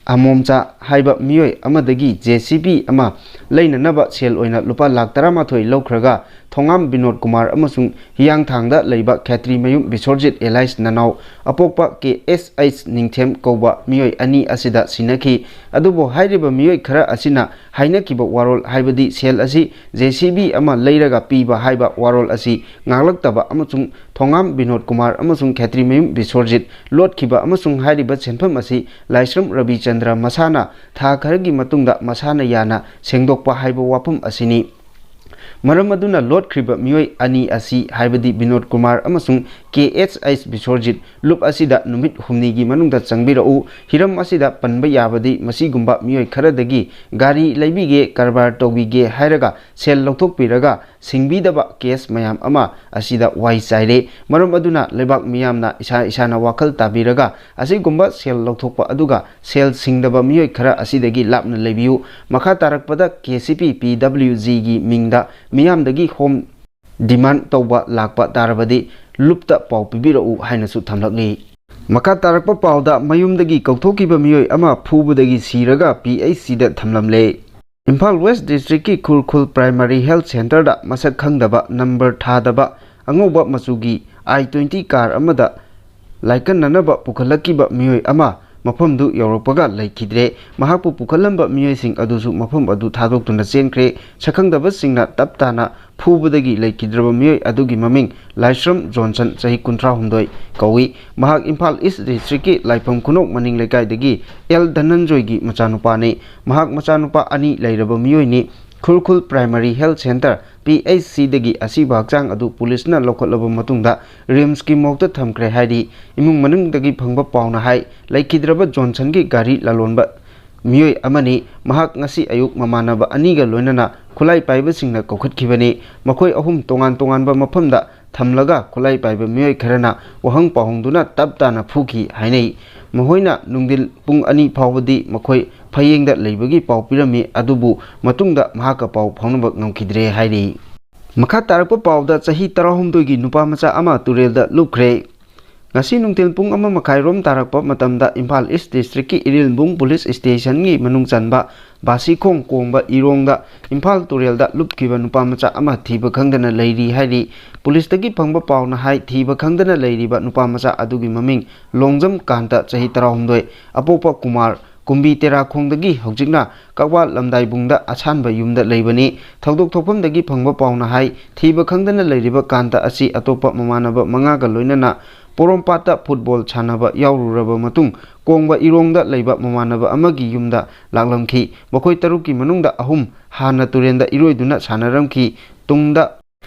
ꯑꯃꯣꯝꯆꯥ ꯍꯥꯏꯕ ꯃꯤꯑꯣꯏ ꯑꯃꯗꯒꯤ JCB ꯑꯃ ꯂꯩꯅꯅꯕ ꯁꯦꯜ ꯑꯣꯏꯅ ꯂꯨꯄꯥ ꯂꯥꯈ ꯇꯔꯥꯃꯥꯊꯣꯏ ꯂꯧꯈ꯭ꯔꯒ, ꯊꯣꯉꯥꯝ ꯕꯤꯅꯣꯗ ꯀꯨꯃꯥꯔ ꯑꯃꯁꯨꯡ ꯍꯤꯌꯥꯡꯊꯥꯡꯗ ꯂꯩꯕ ꯈꯦꯇ꯭ꯔꯤꯃꯌꯨꯝ ꯕꯤꯁꯣꯔꯖꯤꯠ alias ꯅꯅꯥꯎ ꯑꯄꯣꯛꯄ KSH ꯅꯤꯡꯊꯦꯝ ꯀꯧꯕ ꯃꯤꯑꯣꯏ ꯑꯅꯤ ꯑꯁꯤꯗ ꯁꯤꯟꯅꯈꯤ꯫ ꯑꯗꯨꯕꯨ ꯍꯥꯏꯔꯤꯕ ꯃꯤꯑꯣꯏ ꯈꯔ ꯑꯁꯤꯅ ꯍꯥꯏꯅꯈꯤꯕ ꯋꯥꯔꯣꯜ, ꯍꯥꯏꯕꯗꯤ ꯁꯦꯜ ꯑꯁꯤ JCB ꯑꯃ ꯂꯩꯔꯒ ꯄꯤꯕ ꯍꯥꯏꯕ ꯋꯥꯔꯣꯜ ꯑꯁꯤ ꯉꯥꯛꯂꯛꯇꯕ ꯑꯃꯁꯨꯡ ꯊꯣꯉꯥꯝ ꯕꯤꯅꯣꯗ ꯀꯨꯃꯥꯔ ꯑꯃꯁꯨꯡ ꯈꯦꯇ꯭ꯔꯤꯃꯌꯨꯝ ꯕꯤꯁꯣꯔꯖꯤꯠ ꯂꯣꯠꯈꯤꯕ ꯑꯃꯁꯨꯡ ꯍꯥꯏꯔꯤꯕ ꯁꯦꯟꯐꯝ ꯑꯁꯤ ꯂꯥꯏꯁ꯭ꯔꯝ ꯔꯕꯤꯆꯟꯗ꯭ꯔ ꯃꯁꯥꯅ ꯊꯥ ꯈꯔꯒꯤ ꯃꯇꯨꯡꯗ ꯃꯁꯥꯅ ꯌꯥꯅ ꯁꯦꯡꯗꯣꯛꯄ ꯍꯥꯏꯕ ꯋꯥꯐꯝ ꯑꯁꯤꯅꯤ꯫ ꯃꯔꯝ ꯑꯗꯨꯅ ꯂꯣꯠꯈ꯭ꯔꯤꯕ ꯃꯤꯑꯣꯏ ꯑꯅꯤ ꯑꯁꯤ, ꯍꯥꯏꯕꯗꯤ ꯕꯤꯅꯣꯗ ꯀꯨꯃꯥꯔ ꯑꯃꯁꯨꯡ KSH ꯕꯤꯁꯣꯔꯖꯤꯠ, ꯂꯨꯞ ꯑꯁꯤꯗ ꯅꯨꯃꯤꯠ ꯍꯨꯝꯅꯤꯒꯤ ꯃꯅꯨꯡꯗ ꯆꯪꯕꯤꯔꯛꯎ꯫ ꯍꯤꯔꯝ ꯑꯁꯤꯗ ꯄꯟꯕ ꯌꯥꯕꯗꯤ ꯃꯁꯤꯒꯨꯝꯕ ꯃꯤꯑꯣꯏ ꯈꯔꯗꯒꯤ ꯒꯥꯔꯤ ꯂꯩꯕꯤꯒꯦ, ꯀꯔꯕꯥꯔ ꯇꯧꯕꯤꯒꯦ ꯍꯥꯏꯔꯒ ꯁꯦꯜ ꯂꯧꯊꯣꯛꯄꯤꯔꯒ ꯁꯤꯡꯕꯤꯗꯕ case ꯃꯌꯥꯝ ꯑꯃ ꯑꯁꯤꯗ ꯋꯥꯏ ꯆꯥꯏꯔꯦ꯫ ꯃꯔꯝ ꯑꯗꯨꯅ ꯂꯩꯕꯥꯛ ꯃꯤꯌꯥꯝꯅ ꯏꯁꯥ ꯏꯁꯥꯅ ꯋꯥꯈꯜ ꯇꯥꯕꯤꯔꯒ ꯑꯁꯤꯒꯨꯝꯕ ꯁꯦꯜ ꯂꯧꯊꯣꯛꯄ ꯑꯗꯨꯒ ꯁꯦꯜ ꯁꯤꯡꯗꯕ ꯃꯤꯑꯣꯏ ꯈꯔ ꯑꯁꯤꯗꯒꯤ ꯂꯥꯞꯅ ꯂꯩꯕꯤꯌꯨ꯫ ꯃꯈꯥ ꯇꯥꯔꯛꯄꯗ KCP PWGꯒꯤ ꯃꯤꯡꯗ ꯃꯤꯌꯥꯝꯗꯒꯤ home demand ꯇꯧꯕ ꯂꯥꯛꯄ ꯇꯥꯔꯕꯗꯤ ꯂꯨꯞꯇ ꯄꯥꯎ ꯄꯤꯕꯤꯔꯛꯎ ꯍꯥꯏꯅꯁꯨ ꯊꯝꯂꯛꯂꯤ꯫ ꯃꯈꯥ ꯇꯥꯔꯛꯄ ꯄꯥꯎꯗ, ꯃꯌꯨꯝꯗꯒꯤ ꯀꯧꯊꯣꯛꯈꯤꯕ ꯃꯤꯑꯣꯏ ꯑꯃ ꯐꯨꯕꯗꯒꯤ ꯁꯤꯔꯒ PHCꯗ ꯊꯝꯂꯝꯂꯦ꯫ ꯏꯝꯐꯥꯜ ꯋꯦꯁ ꯗꯤꯁꯇ꯭ꯔꯤꯛꯀꯤ ꯈꯨꯔꯈꯨꯜ ꯄ꯭ꯔꯥꯏꯃꯥꯔꯤ ꯍꯦꯜꯊ ꯁꯦꯟꯇꯔꯗ ꯃꯁꯛ ꯈꯪꯗꯕ, ꯅꯝꯕꯔ ꯊꯥꯗꯕ, ꯑꯉꯧꯕ ꯃꯆꯨꯒꯤ I twenty car ꯑꯃꯗ ꯂꯥꯏꯀꯠꯅꯅꯕ ꯄꯨꯈꯠꯂꯛꯈꯤꯕ ꯃꯤꯑꯣꯏ ꯑꯃ ꯃꯐꯝꯗꯨ ꯌꯧꯔꯛꯄꯒ ꯂꯩꯈꯤꯗ꯭ꯔꯦ꯫ ꯃꯍꯥꯛꯄꯨ ꯄꯨꯈꯠꯂꯝꯕ ꯃꯤꯑꯣꯏꯁꯤꯡ ꯑꯗꯨꯁꯨ ꯃꯐꯝ ꯑꯗꯨ ꯊꯥꯗꯣꯛꯇꯨꯅ ꯆꯦꯟꯈ꯭ꯔꯦ꯫ ꯁꯛꯈꯪꯗꯕꯁꯤꯡꯅ ꯇꯞ ꯇꯥꯅ ꯐꯨꯕꯗꯒꯤ ꯂꯩꯈꯤꯗ꯭ꯔꯕ ꯃꯤꯑꯣꯏ ꯑꯗꯨꯒꯤ ꯃꯃꯤꯡ ꯂꯥꯏꯁ꯭ꯔꯝ ꯖꯣꯟꯁꯟ, ꯆꯍꯤ ꯀꯨꯟꯊ꯭ꯔꯥ ꯍꯨꯝꯗꯣꯏ ꯀꯧꯏ꯫ ꯃꯍꯥꯛ ꯏꯝꯐꯥꯜ ꯏꯁ ꯗꯤꯁꯇ꯭ꯔꯤꯛꯀꯤ ꯂꯥꯏꯐꯝ ꯈꯨꯅꯧ ꯃꯅꯤꯡ ꯂꯩꯀꯥꯏꯗꯒꯤ ꯑꯦꯜ ꯙꯅꯟꯖꯣꯏꯒꯤ ꯃꯆꯥꯅꯨꯄꯥꯅꯤ꯫ ꯃꯍꯥꯛ ꯃꯆꯥꯅꯨꯄꯥ ꯑꯅꯤ ꯂꯩꯔꯕ ꯃꯤꯑꯣꯏꯅꯤ꯫ Khurkhul primary health centre, P H ꯁꯤꯗꯒꯤ ꯑꯁꯤꯕ ꯍꯛꯆꯥꯡ ꯑꯗꯨ ꯄꯨꯂꯤꯁꯅ ꯂꯧꯈꯠꯂꯕ ꯃꯇꯨꯡꯗ ꯔꯤꯝꯁꯀꯤ ꯃꯣꯔꯒꯇ ꯊꯝꯈ꯭ꯔꯦ ꯍꯥꯏꯔꯤ꯫ ꯏꯃꯨꯡ ꯃꯅꯨꯡꯗꯒꯤ ꯐꯪꯕ ꯄꯥꯎꯅ ꯍꯥꯏ, ꯂꯩꯈꯤꯗ꯭ꯔꯕ ꯖꯣꯟꯁꯟꯒꯤ ꯒꯥꯔꯤ ꯂꯂꯣꯟꯕ ꯃꯤꯑꯣꯏ ꯑꯃꯅꯤ꯫ ꯃꯍꯥꯛ ꯉꯁꯤ ꯑꯌꯨꯛ ꯃꯃꯥꯟꯅꯕ ꯑꯅꯤꯒ ꯂꯣꯏꯅꯅ ꯈꯨꯠꯂꯥꯏ ꯄꯥꯏꯕꯁꯤꯡꯅ ꯀꯧꯈꯠꯈꯤꯕꯅꯤ꯫ ꯃꯈꯣꯏ ꯑꯍꯨꯝ ꯇꯣꯉꯥꯟ ꯇꯣꯉꯥꯟꯕ ꯃꯐꯝꯗ ꯊꯝꯂꯒ ꯈꯨꯠꯂꯥꯏ ꯄꯥꯏꯕ ꯃꯤꯑꯣꯏ ꯈꯔꯅ ꯋꯥꯍꯪ ꯄꯥꯎꯍꯪꯗꯨꯅ ꯇꯞ ꯇꯥꯅ ꯐꯨꯈꯤ ꯍꯥꯏꯅꯩ꯫ ꯃꯈꯣꯏꯅ ꯅꯨꯡꯊꯤꯜ ꯄꯨꯡ ꯑꯅꯤ ꯐꯥꯎꯕꯗꯤ ꯃꯈꯣꯏ ꯐꯌꯦꯡꯗ ꯂꯩꯕꯒꯤ ꯄꯥꯎ ꯄꯤꯔꯝꯃꯤ, ꯑꯗꯨꯕꯨ ꯃꯇꯨꯡꯗ ꯃꯍꯥꯛꯀ ꯄꯥꯎ ꯐꯥꯎꯅꯕ ꯉꯝꯈꯤꯗ꯭ꯔꯦ ꯍꯥꯏꯔꯤ꯫ ꯃꯈꯥ ꯇꯥꯔꯛꯄ ꯄꯥꯎꯗ, ꯆꯍꯤ ꯇꯔꯥꯍꯨꯝꯗꯣꯏꯒꯤ ꯅꯨꯄꯥ ꯃꯆꯥ ꯑꯃ ꯇꯨꯔꯦꯜꯗ ꯂꯨꯞꯈ꯭ꯔꯦ꯫ ꯉꯁꯤ ꯅꯨꯡꯊꯤꯜ ꯄꯨꯡ ꯑꯃ ꯃꯈꯥꯏ ꯔꯣꯝ ꯇꯥꯔꯛꯄ ꯃꯇꯝꯗ ꯏꯝꯐꯥꯜ ꯏꯁ ꯗꯤꯁꯇ꯭ꯔꯤꯛꯀꯤ ꯏꯔꯤꯜꯕꯨꯡ ꯄꯨꯂꯤꯁ ꯁ꯭ꯇꯦꯁꯟꯒꯤ ꯃꯅꯨꯡ ꯆꯟꯕ ꯕꯥꯁꯤꯈꯣꯡ ꯀꯣꯡꯕ ꯏꯔꯣꯡꯗ ꯏꯝꯐꯥꯜ ꯇꯨꯔꯦꯜꯗ ꯂꯨꯞꯈꯤꯕ ꯅꯨꯄꯥ ꯃꯆꯥ ꯑꯃ ꯊꯤꯕ ꯈꯪꯗꯅ ꯂꯩꯔꯤ ꯍꯥꯏꯔꯤ꯫ ꯄꯨꯂꯤꯁꯇꯒꯤ ꯐꯪꯕ ꯄꯥꯎꯅ ꯍꯥꯏ, ꯊꯤꯕ ꯈꯪꯗꯅ ꯂꯩꯔꯤꯕ ꯅꯨꯄꯥ ꯃꯆꯥ ꯑꯗꯨꯒꯤ ꯃꯃꯤꯡ ꯂꯣꯡꯖꯝ ꯀꯥꯟꯇ, ꯆꯍꯤ ꯇꯔꯥꯍꯨꯝꯗꯣꯏ, ꯑꯄꯣꯛꯄ ꯀꯨꯃꯥꯔ, ꯀꯨꯝꯕꯤ ꯇꯦꯔꯥꯈꯣꯡꯗꯒꯤ ꯍꯧꯖꯤꯛꯅ ꯀꯛꯋꯥ ꯂꯝꯗꯥꯏꯕꯨꯡꯗ ꯑꯁꯥꯟꯕ ꯌꯨꯝꯗ ꯂꯩꯕꯅꯤ꯫ ꯊꯧꯗꯣꯛ ꯊꯣꯛꯐꯝꯗꯒꯤ ꯐꯪꯕ ꯄꯥꯎꯅ ꯍꯥꯏ, ꯊꯤꯕ ꯈꯪꯗꯅ ꯂꯩꯔꯤꯕ ꯀꯥꯟꯇ ꯑꯁꯤ ꯑꯇꯣꯞꯄ ꯃꯃꯥꯟꯅꯕ ꯃꯉꯥꯒ ꯂꯣꯏꯅꯅ ꯄꯣꯔꯣꯝꯄꯥꯠꯇ ꯐꯨꯠꯕꯣꯜ ꯁꯥꯟꯅꯕ ꯌꯥꯎꯔꯨꯔꯕ ꯃꯇꯨꯡ, ꯀꯣꯡꯕ ꯏꯔꯣꯡꯗ ꯂꯩꯕ ꯃꯃꯥꯟꯅꯕ ꯑꯃꯒꯤ ꯌꯨꯝꯗ ꯂꯥꯛꯂꯝꯈꯤ꯫ ꯃꯈꯣꯏ ꯇꯔꯨꯛꯀꯤ ꯃꯅꯨꯡꯗ ꯑꯍꯨꯝ ꯍꯥꯟꯅ ꯇꯨꯔꯦꯟꯗ ꯏꯔꯣꯏꯗꯨꯅ ꯁꯥꯟꯅꯔꯝꯈꯤ꯫ ꯇꯨꯡꯗ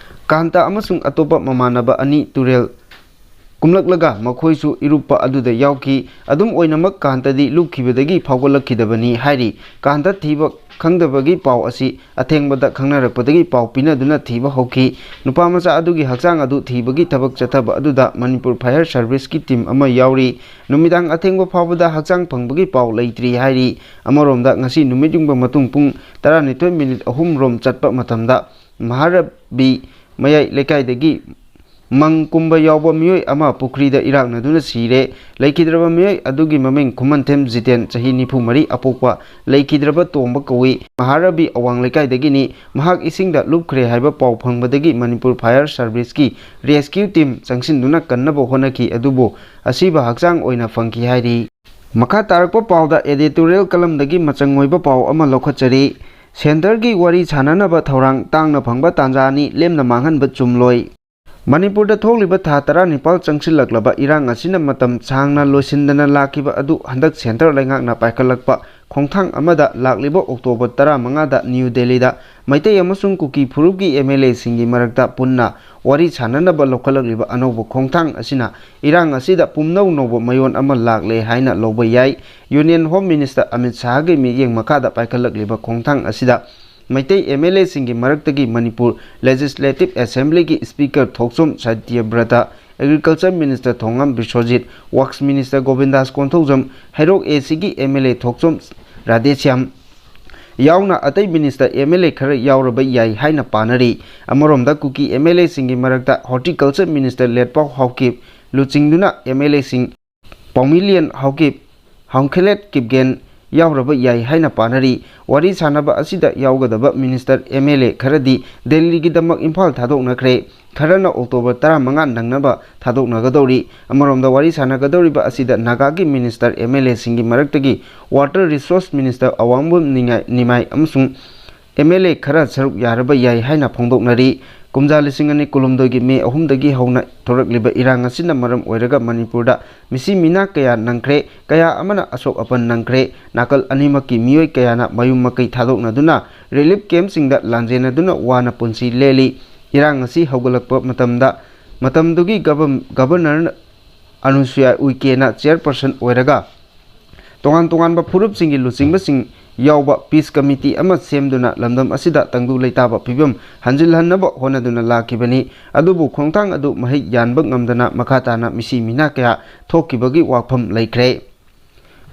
ꯀꯥꯟꯇ ꯑꯃꯁꯨꯡ ꯑꯇꯣꯞꯄ ꯃꯃꯥꯟꯅꯕ ꯑꯅꯤ ꯇꯨꯔꯦꯜ ꯀꯨꯝꯂꯛꯂꯒ ꯃꯈꯣꯏꯁꯨ ꯏꯔꯨꯞꯄ ꯑꯗꯨꯗ ꯌꯥꯎꯈꯤ꯫ ꯑꯗꯨꯝ ꯑꯣꯏꯅꯃꯛ, ꯀꯥꯟꯇꯗꯤ ꯂꯨꯞꯈꯤꯕꯗꯒꯤ ꯐꯥꯎꯒꯠꯂꯛꯈꯤꯗꯕꯅꯤ ꯍꯥꯏꯔꯤ꯫ ꯀꯥꯟꯇ ꯊꯤꯕ ꯈꯪꯗꯕꯒꯤ ꯄꯥꯎ ꯑꯁꯤ ꯑꯊꯦꯡꯕꯗ ꯈꯪꯅꯔꯛꯄꯗꯒꯤ ꯄꯥꯎ ꯄꯤꯅꯗꯨꯅ ꯊꯤꯕ ꯍꯧꯈꯤ꯫ ꯅꯨꯄꯥ ꯃꯆꯥ ꯑꯗꯨꯒꯤ ꯍꯛꯆꯥꯡ ꯑꯗꯨ ꯊꯤꯕꯒꯤ ꯊꯕꯛ ꯆꯠꯊꯕ ꯑꯗꯨꯗ ꯃꯅꯤꯄꯨꯔ ꯐꯥꯌꯔ ꯁꯔꯚꯤꯁꯀꯤ ꯇꯤꯝ ꯑꯃ ꯌꯥꯎꯔꯤ꯫ ꯅꯨꯃꯤꯗꯥꯡ ꯑꯊꯦꯡꯕ ꯐꯥꯎꯕꯗ ꯍꯛꯆꯥꯡ ꯐꯪꯕꯒꯤ ꯄꯥꯎ ꯂꯩꯇ꯭ꯔꯤ ꯍꯥꯏꯔꯤ꯫ ꯑꯃꯔꯣꯝꯗ, ꯉꯁꯤ ꯅꯨꯃꯤꯠ ꯌꯨꯡꯕ ꯃꯇꯨꯡ ꯄꯨꯡ ꯇꯔꯥꯅꯤꯊꯣꯏ ꯃꯤꯅꯤꯠ ꯑꯍꯨꯝ ꯔꯣꯝ ꯆꯠꯄ ꯃꯇꯝꯗ ꯃꯍꯥꯔꯕꯤ ꯃꯌꯥꯏ ꯂꯩꯀꯥꯏꯗꯒꯤ ꯃꯪ ꯀꯨꯝꯕ ꯌꯥꯎꯕ ꯃꯤꯑꯣꯏ ꯑꯃ ꯄꯨꯈ꯭ꯔꯤꯗ ꯏꯔꯥꯛꯅꯗꯨꯅ ꯁꯤꯔꯦ꯫ ꯂꯩꯈꯤꯗ꯭ꯔꯕ ꯃꯤꯑꯣꯏ ꯑꯗꯨꯒꯤ ꯃꯃꯤꯡ ꯈꯨꯃꯟꯊꯦꯝ ꯖꯤꯇꯦꯟ, ꯆꯍꯤ ꯅꯤꯐꯨ ꯃꯔꯤ, ꯑꯄꯣꯛꯄ ꯂꯩꯈꯤꯗ꯭ꯔꯕ ꯇꯣꯝꯕ ꯀꯧꯏ꯫ ꯃꯍꯥꯔꯕꯤ ꯑꯋꯥꯡ ꯂꯩꯀꯥꯏꯗꯒꯤꯅꯤ꯫ ꯃꯍꯥꯛ ꯏꯁꯤꯡꯗ ꯂꯨꯞꯈ꯭ꯔꯦ ꯍꯥꯏꯕ ꯄꯥꯎ ꯐꯪꯕꯗꯒꯤ ꯃꯅꯤꯄꯨꯔ ꯐꯥꯌꯔ ꯁꯔꯚꯤꯁꯀꯤ ꯔꯦꯁꯀ꯭ꯌꯨ ꯇꯤꯝ ꯆꯪꯁꯤꯟꯗꯨꯅ ꯀꯟꯅꯕ ꯍꯣꯠꯅꯈꯤ, ꯑꯗꯨꯕꯨ ꯑꯁꯤꯕ ꯍꯛꯆꯥꯡ ꯑꯣꯏꯅ ꯐꯪꯈꯤ ꯍꯥꯏꯔꯤ꯫ ꯃꯈꯥ ꯇꯥꯔꯛꯄ ꯄꯥꯎꯗ editorial columnꯗꯒꯤ ꯃꯆꯪ ꯑꯣꯏꯕ ꯄꯥꯎ ꯑꯃ ꯂꯧꯈꯠꯆꯔꯤ꯫ Centreꯒꯤ ꯋꯥꯔꯤ ꯁꯥꯟꯅꯅꯕ ꯊꯧꯔꯥꯡ ꯇꯥꯡꯅ ꯐꯪꯕ ꯇꯥꯟꯖꯥꯅꯤ, ꯂꯦꯝꯅ ꯃꯥꯡꯍꯟꯕ ꯆꯨꯝꯂꯣꯏ꯫ ꯃꯅꯤꯄꯨꯔꯗ ꯊꯣꯛꯂꯤꯕ ꯊꯥ ꯇꯔꯥꯅꯤꯄꯥꯜ ꯆꯪꯁꯤꯜꯂꯛꯂꯕ ꯏꯔꯥꯡ ꯑꯁꯤꯅ ꯃꯇꯝ ꯁꯥꯡꯅ ꯂꯣꯏꯁꯤꯟꯗꯅ ꯂꯥꯛꯈꯤꯕ ꯑꯗꯨ ꯍꯟꯗꯛ centre ꯂꯩꯉꯥꯛꯅ ꯄꯥꯏꯈꯠꯂꯛꯄ ꯈꯣꯡꯊꯥꯡ ꯑꯃꯗ ꯂꯥꯛꯂꯤꯕ October ꯇꯔꯥꯃꯉꯥꯗ New Delhiꯗ ꯃꯩꯇꯩ ꯑꯃꯁꯨꯡ ꯀꯨꯀꯤ ꯐꯨꯔꯨꯞꯀꯤ MLAꯁꯤꯡꯒꯤ ꯃꯔꯛꯇ ꯄꯨꯟꯅ ꯋꯥꯔꯤ ꯁꯥꯟꯅꯅꯕ ꯂꯧꯈꯠꯂꯛꯂꯤꯕ ꯑꯅꯧꯕ ꯈꯣꯡꯊꯥꯡ ꯑꯁꯤꯅ ꯏꯔꯥꯡ ꯑꯁꯤꯗ ꯄꯨꯝꯅꯧ ꯅꯧꯕ ꯃꯌꯣꯟ ꯑꯃ ꯂꯥꯛꯂꯦ ꯍꯥꯏꯅ ꯂꯧꯕ ꯌꯥꯏ꯫ Union Home Minister ꯑꯃꯤꯠ ꯁꯥꯍꯒꯤ ꯃꯤꯠꯌꯦꯡ ꯃꯈꯥꯗ ꯄꯥꯏꯈꯠꯂꯛꯂꯤꯕ ꯈꯣꯡꯊꯥꯡ ꯑꯁꯤꯗ ꯃꯩꯇꯩ MLAꯁꯤꯡꯒꯤ ꯃꯔꯛꯇꯒꯤ Manipur Legislative Assemblyꯒꯤ Speaker Thokchom ꯁꯇ꯭ꯌꯕ꯭ꯔꯇ, Agriculture Minister Thongam Biswajit, Works Minister ꯒꯣꯕꯤꯟꯗꯥꯁ Konthoujam, ꯍꯩꯔꯣꯛ ACꯒꯤ MLA ꯊꯣꯛꯆꯣꯝ ꯔꯥꯙꯦꯁ꯭ꯌꯥꯝ ꯌꯥꯎꯅ ꯑꯇꯩ minister, MLA ꯈꯔ ꯌꯥꯎꯔꯕ ꯌꯥꯏ ꯍꯥꯏꯅ ꯄꯥꯅꯔꯤ꯫ ꯑꯃꯔꯣꯝꯗ ꯀꯨꯀꯤ MLAꯁꯤꯡꯒꯤ ꯃꯔꯛꯇ Horticulture Minister ꯂꯦꯠꯄꯥꯎ ꯍꯥꯎꯀꯤꯞ ꯂꯨꯆꯤꯡꯗꯨꯅ MLAꯁꯤꯡ ꯄꯥꯎꯃꯤꯂꯤꯌꯟ ꯍꯥꯎꯀꯤꯞ, ꯍꯥꯎꯈꯦꯂꯦꯠ ꯀꯤꯞꯒꯦꯟ ꯌꯥꯎꯔꯕ ꯌꯥꯏ ꯍꯥꯏꯅ ꯄꯥꯅꯔꯤ꯫ ꯋꯥꯔꯤ ꯁꯥꯟꯅꯕ ꯑꯁꯤꯗ ꯌꯥꯎꯒꯗꯕ minister, MLA ꯈꯔꯗꯤ ꯗꯦꯜꯂꯤꯒꯤꯗꯃꯛ ꯏꯝꯐꯥꯜ ꯊꯥꯗꯣꯛꯅꯈ꯭ꯔꯦ꯫ ꯈꯔꯅ October ꯇꯔꯥꯃꯉꯥ ꯅꯪꯅꯕ ꯊꯥꯗꯣꯛꯅꯒꯗꯧꯔꯤ꯫ ꯑꯃꯔꯣꯝꯗ ꯋꯥꯔꯤ ꯁꯥꯟꯅꯒꯗꯧꯔꯤꯕ ꯑꯁꯤꯗ ꯅꯥꯒꯥꯒꯤ minister, MLAꯁꯤꯡꯒꯤ ꯃꯔꯛꯇꯒꯤ Water Resource Minister ꯑꯋꯥꯡꯕꯝ ꯅꯤꯉꯥꯏ, ꯅꯤꯃꯥꯏ ꯑꯃꯁꯨꯡ MLA ꯈꯔ ꯁꯔꯨꯛ ꯌꯥꯔꯕ ꯌꯥꯏ ꯍꯥꯏꯅ ꯐꯣꯡꯗꯣꯛꯅꯔꯤ꯫ ꯀꯨꯝꯖꯥ ꯂꯤꯁꯤꯡ ꯑꯅꯤ ꯀꯨꯟꯍꯨꯝꯗꯣꯏꯒꯤ May ꯑꯍꯨꯝꯗꯒꯤ ꯍꯧꯅ ꯊꯣꯔꯛꯂꯤꯕ ꯏꯔꯥꯡ ꯑꯁꯤꯅ ꯃꯔꯝ ꯑꯣꯏꯔꯒ ꯃꯅꯤꯄꯨꯔꯗ ꯃꯤꯁꯤ ꯃꯤꯅꯥ ꯀꯌꯥ ꯅꯪꯈ꯭ꯔꯦ, ꯀꯌꯥ ꯑꯃꯅ ꯑꯁꯣꯛ ꯑꯄꯟ ꯅꯪꯈ꯭ꯔꯦ꯫ ꯅꯥꯀꯜ ꯑꯅꯤꯃꯛꯀꯤ ꯃꯤꯑꯣꯏ ꯀꯌꯥꯅ ꯃꯌꯨꯝ ꯃꯀꯩ ꯊꯥꯗꯣꯛꯅꯗꯨꯅ relief campꯁꯤꯡꯗ ꯂꯥꯟꯖꯦꯟꯅꯗꯨꯅ ꯋꯥꯅ ꯄꯨꯟꯁꯤ ꯂꯦꯜꯂꯤ꯫ ꯏꯔꯥꯡ ꯑꯁꯤ ꯍꯧꯒꯠꯂꯛꯄ ꯃꯇꯝꯗ, ꯃꯇꯝꯗꯨꯒꯤ ꯒꯚꯔ-, Governor ꯑꯅꯨꯁꯨꯌꯥ ꯎꯏꯀꯦꯅ chairperson ꯑꯣꯏꯔꯒ ꯇꯣꯉꯥꯟ ꯇꯣꯉꯥꯟꯕ ꯐꯨꯔꯨꯞꯁꯤꯡꯒꯤ ꯂꯨꯆꯤꯡꯕꯁꯤꯡ ꯌꯥꯎꯕ peace committee ꯑꯃ ꯁꯦꯝꯗꯨꯅ ꯂꯝꯗꯝ ꯑꯁꯤꯗ ꯇꯪꯗꯨ ꯂꯩꯇꯥꯕ ꯐꯤꯕꯝ ꯍꯟꯖꯤꯜꯍꯟꯅꯕ ꯍꯣꯠꯅꯗꯨꯅ ꯂꯥꯛꯈꯤꯕꯅꯤ꯫ ꯑꯗꯨꯕꯨ ꯈꯣꯡꯊꯥꯡ ꯑꯗꯨ ꯃꯍꯩ ꯌꯥꯟꯕ ꯉꯝꯗꯅ ꯃꯈꯥ ꯇꯥꯅ ꯃꯤꯁꯤ ꯃꯤꯅꯥ ꯀꯌꯥ ꯊꯣꯛꯈꯤꯕꯒꯤ ꯋꯥꯐꯝ ꯂꯩꯈ꯭ꯔꯦ꯫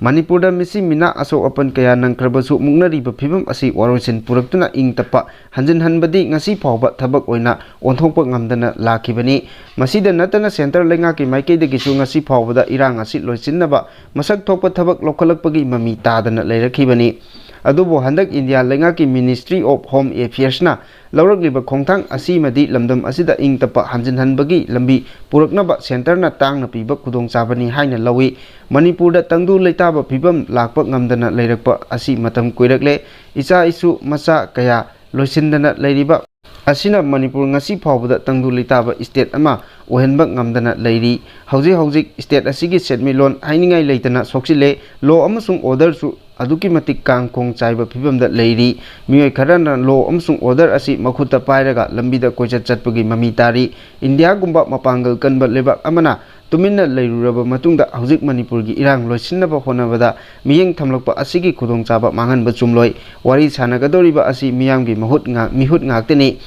ꯃꯅꯤꯄꯨꯔꯗ ꯃꯤꯁꯤ ꯃꯤꯅꯥ ꯑꯁꯣꯛ ꯑꯄꯟ ꯀꯌꯥ ꯅꯪꯈ꯭ꯔꯕꯁꯨ ꯃꯨꯛꯅꯔꯤꯕ ꯐꯤꯕꯝ ꯑꯁꯤ ꯋꯥꯔꯣꯏꯁꯤꯟ ꯄꯨꯔꯛꯇꯨꯅ ꯏꯪ ꯇꯞꯄ ꯍꯟꯖꯤꯟꯍꯟꯕꯗꯤ ꯉꯁꯤ ꯐꯥꯎꯕ ꯊꯕꯛ ꯑꯣꯏꯅ ꯑꯣꯟꯊꯣꯛꯄ ꯉꯝꯗꯅ ꯂꯥꯛꯈꯤꯕꯅꯤ꯫ ꯃꯁꯤꯗ ꯅꯠꯇꯅ centre ꯂꯩꯉꯥꯛꯀꯤ ꯃꯥꯏꯀꯩꯗꯒꯤꯁꯨ ꯉꯁꯤ ꯐꯥꯎꯕꯗ ꯏꯔꯥꯡ ꯑꯁꯤ ꯂꯣꯏꯁꯤꯟꯅꯕ ꯃꯁꯛ ꯊꯣꯛꯄ ꯊꯕꯛ ꯂꯧꯈꯠꯂꯛꯄꯒꯤ ꯃꯃꯤ ꯇꯥꯗꯅ ꯂꯩꯔꯛꯈꯤꯕꯅꯤ꯫ ꯑꯗꯨꯕꯨ ꯍꯟꯗꯛ ꯏꯟꯗꯤꯌꯥ ꯂꯩꯉꯥꯛꯀꯤ Ministry of Home Affairsꯅ ꯂꯧꯔꯛꯂꯤꯕ ꯈꯣꯡꯊꯥꯡ ꯑꯁꯤꯃꯗꯤ ꯂꯝꯗꯝ ꯑꯁꯤꯗ ꯏꯪ ꯇꯞꯄ ꯍꯟꯖꯤꯟꯍꯟꯕꯒꯤ ꯂꯝꯕꯤ ꯄꯨꯔꯛꯅꯕ centreꯅ ꯇꯥꯡꯅ ꯄꯤꯕ ꯈꯨꯗꯣꯡꯆꯥꯕꯅꯤ ꯍꯥꯏꯅ ꯂꯧꯏ꯫ ꯃꯅꯤꯄꯨꯔꯗ ꯇꯪꯗꯨ ꯂꯩꯇꯥꯕ ꯐꯤꯕꯝ ꯂꯥꯛꯄ ꯉꯝꯗꯅ ꯂꯩꯔꯛꯄ ꯑꯁꯤ ꯃꯇꯝ ꯀꯨꯏꯔꯛꯂꯦ꯫ ꯏꯆꯥ ꯏꯁꯨ ꯃꯆꯥ ꯀꯌꯥ ꯂꯣꯏꯁꯤꯟꯗꯅ ꯂꯩꯔꯤꯕ ꯑꯁꯤꯅ ꯃꯅꯤꯄꯨꯔ ꯉꯁꯤ ꯐꯥꯎꯕꯗ ꯇꯪꯗꯨ ꯂꯩꯇꯥꯕ state ꯑꯃ ꯑꯣꯏꯍꯟꯕ ꯉꯝꯗꯅ ꯂꯩꯔꯤ꯫ ꯍꯧꯖꯤꯛ ꯍꯧꯖꯤꯛ state ꯑꯁꯤꯒꯤ ꯁꯦꯟꯃꯤꯠꯂꯣꯟ ꯍꯥꯏꯅꯤꯡꯉꯥꯏ ꯂꯩꯇꯅ ꯁꯣꯛꯆꯤꯜꯂꯦ꯫ Law ꯑꯃꯁꯨꯡ orderꯁꯨ ꯑꯗꯨꯛꯀꯤ ꯃꯇꯤꯛ ꯀꯥꯡ ꯈꯣꯡ ꯆꯥꯏꯕ ꯐꯤꯕꯝꯗ ꯂꯩꯔꯤ꯫ ꯃꯤꯑꯣꯏ ꯈꯔꯅ law ꯑꯃꯁꯨꯡ order ꯑꯁꯤ ꯃꯈꯨꯠꯇ ꯄꯥꯏꯔꯒ ꯂꯝꯕꯤꯗ ꯀꯣꯏꯆꯠ ꯆꯠꯄꯒꯤ ꯃꯃꯤ ꯇꯥꯔꯤ꯫ ꯏꯟꯗꯤꯌꯥꯒꯨꯝꯕ ꯃꯄꯥꯡꯒꯜ ꯀꯟꯕ ꯂꯩꯕꯥꯛ ꯑꯃꯅ ꯇꯨꯃꯤꯟꯅ ꯂꯩꯔꯨꯔꯕ ꯃꯇꯨꯡꯗ ꯍꯧꯖꯤꯛ ꯃꯅꯤꯄꯨꯔꯒꯤ ꯏꯔꯥꯡ ꯂꯣꯏꯁꯤꯟꯅꯕ ꯍꯣꯠꯅꯕꯗ ꯃꯤꯠꯌꯦꯡ ꯊꯝꯂꯛꯄ ꯑꯁꯤꯒꯤ ꯈꯨꯗꯣꯡꯆꯥꯕ ꯃꯥꯡꯍꯟꯕ ꯆꯨꯝꯂꯣꯏ꯫ ꯋꯥꯔꯤ ꯁꯥꯟꯅꯒꯗꯧꯔꯤꯕ ꯑꯁꯤ ꯃꯤꯌꯥꯝꯒꯤ ꯃꯍꯨꯠ ꯉꯥꯛ-, ꯃꯤꯍꯨꯠ ꯉꯥꯛꯇꯅꯤ꯫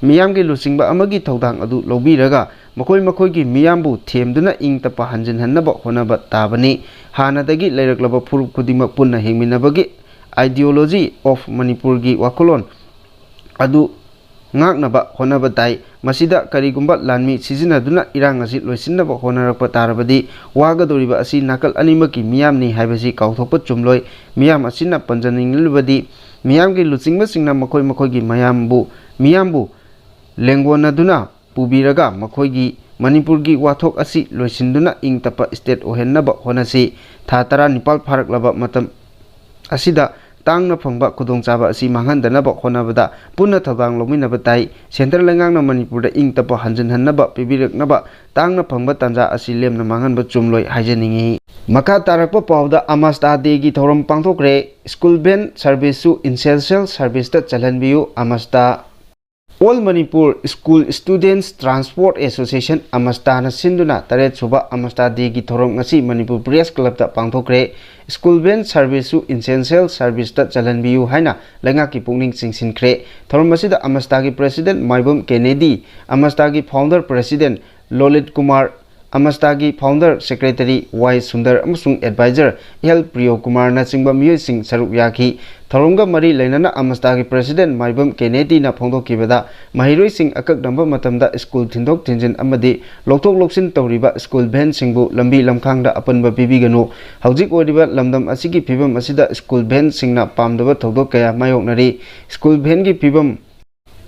ꯃꯤꯌꯥꯝꯒꯤ ꯂꯨꯆꯤꯡꯕ ꯑꯃꯒꯤ ꯊꯧꯗꯥꯡ ꯑꯗꯨ ꯂꯧꯕꯤꯔꯒ ꯃꯈꯣꯏ ꯃꯈꯣꯏꯒꯤ ꯃꯤꯌꯥꯝꯕꯨ ꯊꯦꯝꯗꯨꯅ ꯏꯪ ꯇꯞꯄ ꯍꯟꯖꯤꯟꯍꯟꯅꯕ ꯍꯣꯠꯅꯕ ꯇꯥꯕꯅꯤ꯫ ꯍꯥꯟꯅꯗꯒꯤ ꯂꯩꯔꯛꯂꯕ ꯐꯨꯔꯨꯞ ꯈꯨꯗꯤꯡꯃꯛ ꯄꯨꯟꯅ ꯍꯤꯡꯃꯤꯟꯅꯕꯒꯤ ideology of ꯃꯅꯤꯄꯨꯔꯒꯤ ꯋꯥꯈꯜꯂꯣꯟ ꯑꯗꯨ ꯉꯥꯛꯅꯕ ꯍꯣꯠꯅꯕ ꯇꯥꯏ꯫ ꯃꯁꯤꯗ ꯀꯔꯤꯒꯨꯝꯕ ꯂꯥꯟꯃꯤ ꯁꯤꯖꯤꯟꯅꯗꯨꯅ ꯏꯔꯥꯡ ꯑꯁꯤ ꯂꯣꯏꯁꯤꯟꯅꯕ ꯍꯣꯠꯅꯔꯛꯄ ꯇꯥꯔꯕꯗꯤ ꯋꯥꯒꯗꯧꯔꯤꯕ ꯑꯁꯤ ꯅꯥꯀꯜ ꯑꯅꯤꯃꯛꯀꯤ ꯃꯤꯌꯥꯝꯅꯤ ꯍꯥꯏꯕꯁꯤ ꯀꯥꯎꯊꯣꯛꯄ ꯆꯨꯝꯂꯣꯏ꯫ ꯃꯤꯌꯥꯝ ꯑꯁꯤꯅ ꯄꯟꯖꯅꯤꯡꯂꯤꯕꯗꯤ ꯃꯤꯌꯥꯝꯒꯤ ꯂꯨꯆꯤꯡꯕꯁꯤꯡꯅ ꯃꯈꯣꯏ ꯃꯈꯣꯏꯒꯤ ꯃꯌꯥꯝꯕꯨ, ꯃꯤꯌꯥꯝꯕꯨ ꯂꯦꯡꯒꯣꯟꯅꯗꯨꯅ ꯄꯨꯕꯤꯔꯒ ꯃꯈꯣꯏꯒꯤ ꯃꯅꯤꯄꯨꯔꯒꯤ ꯋꯥꯊꯣꯛ ꯑꯁꯤ ꯂꯣꯏꯁꯤꯟꯗꯨꯅ ꯏꯪ ꯇꯞꯄ state ꯑꯣꯏꯍꯟꯅꯕ ꯍꯣꯠꯅꯁꯤ꯫ ꯊꯥ ꯇꯔꯥꯅꯤꯄꯥꯜ ꯐꯥꯔꯛꯂꯕ ꯃꯇꯝ ꯑꯁꯤꯗ ꯇꯥꯡꯅ ꯐꯪꯕ ꯈꯨꯗꯣꯡꯆꯥꯕ ꯑꯁꯤ ꯃꯥꯡꯍꯟꯗꯅꯕ ꯍꯣꯠꯅꯕꯗ ꯄꯨꯟꯅ ꯊꯧꯗꯥꯡ ꯂꯧꯃꯤꯟꯅꯕ ꯇꯥꯏ꯫ Centre ꯂꯩꯉꯥꯛꯅ ꯃꯅꯤꯄꯨꯔꯗ ꯏꯪ ꯇꯞꯄ ꯍꯟꯖꯤꯟꯍꯟꯅꯕ ꯄꯤꯕꯤꯔꯛꯅꯕ ꯇꯥꯡꯅ ꯐꯪꯕ ꯇꯥꯟꯖꯥ ꯑꯁꯤ ꯂꯦꯝꯅ ꯃꯥꯡꯍꯟꯕ ꯆꯨꯝꯂꯣꯏ ꯍꯥꯏꯖꯅꯤꯡꯏ꯫ ꯃꯈꯥ ꯇꯥꯔꯛꯄ ꯄꯥꯎꯗ Amasta Dayꯒꯤ ꯊꯧꯔꯝ ꯄꯥꯡꯊꯣꯛꯈ꯭ꯔꯦ꯫ School van serviceꯁꯨ essential serviceꯇ ꯆꯜꯍꯟꯕꯤꯌꯨ꯫ Amasta All Manipur School Students Transport Association, Amastana ꯁꯤꯟꯗꯨꯅ ꯇꯔꯦꯠ ꯁꯨꯕ Amasta Dayꯒꯤ ꯊꯧꯔꯝ ꯉꯁꯤ Manipur Press Clubꯇ ꯄꯥꯡꯊꯣꯛꯈ꯭ꯔꯦ꯫ School van serviceꯁꯨ essential serviceꯇ ꯆꯜꯍꯟꯕꯤꯌꯨ ꯍꯥꯏꯅ ꯂꯩꯉꯥꯛꯀꯤ ꯄꯨꯛꯅꯤꯡ ꯆꯤꯡꯁꯤꯟꯈ꯭ꯔꯦ꯫ ꯊꯧꯔꯝ ꯑꯁꯤꯗ Amastaꯒꯤ President ꯃꯥꯏꯕꯝ ꯀꯦꯅꯦꯗꯤ, Amastaꯒꯤ Founder President ꯂꯣꯂꯤꯠ Kumar, ꯑꯃꯁꯇꯥꯒꯤ founder, secretary ꯋꯥꯏ ꯁꯨꯟꯗꯔ ꯑꯃꯁꯨꯡ advisor ꯑꯦꯜ ꯄ꯭ꯔꯤꯌꯣ ꯀꯨꯃꯥꯔꯅꯆꯤꯡꯕ ꯃꯤꯑꯣꯏꯁꯤꯡ ꯁꯔꯨꯛ ꯌꯥꯈꯤ꯫ ꯊꯧꯔꯝꯒ ꯃꯔꯤ ꯂꯩꯅꯅ ꯑꯃꯁꯇꯥꯒꯤ president ꯃꯥꯏꯕꯝ ꯀꯦꯅꯦꯗꯤꯅ ꯐꯣꯡꯗꯣꯛꯈꯤꯕꯗ, ꯃꯍꯩꯔꯣꯏꯁꯤꯡ ꯑꯀꯛꯅꯕ ꯃꯇꯝꯗ ꯁ꯭ꯀꯨꯜ ꯊꯤꯟꯗꯣꯛ ꯊꯤꯟꯖꯤꯟ ꯑꯃꯗꯤ ꯂꯧꯊꯣꯛ ꯂꯧꯁꯤꯟ ꯇꯧꯔꯤꯕ ꯁ꯭ꯀꯨꯜ ꯚꯦꯟꯁꯤꯡꯕꯨ ꯂꯝꯕꯤ ꯂꯝꯈꯥꯡꯗ ꯑꯄꯟꯕ ꯄꯤꯕꯤꯒꯅꯨ꯫ ꯍꯧꯖꯤꯛ ꯑꯣꯏꯔꯤꯕ ꯂꯝꯗꯝ ꯑꯁꯤꯒꯤ ꯐꯤꯕꯝ ꯑꯁꯤꯗ ꯁ꯭ꯀꯨꯜ ꯚꯦꯟꯁꯤꯡꯅ ꯄꯥꯝꯗꯕ ꯊꯧꯗꯣꯛ ꯀꯌꯥ ꯃꯥꯌꯣꯛꯅꯔꯤ꯫ ꯁ꯭ꯀꯨꯜ ꯚꯦꯟꯒꯤ ꯐꯤꯕꯝ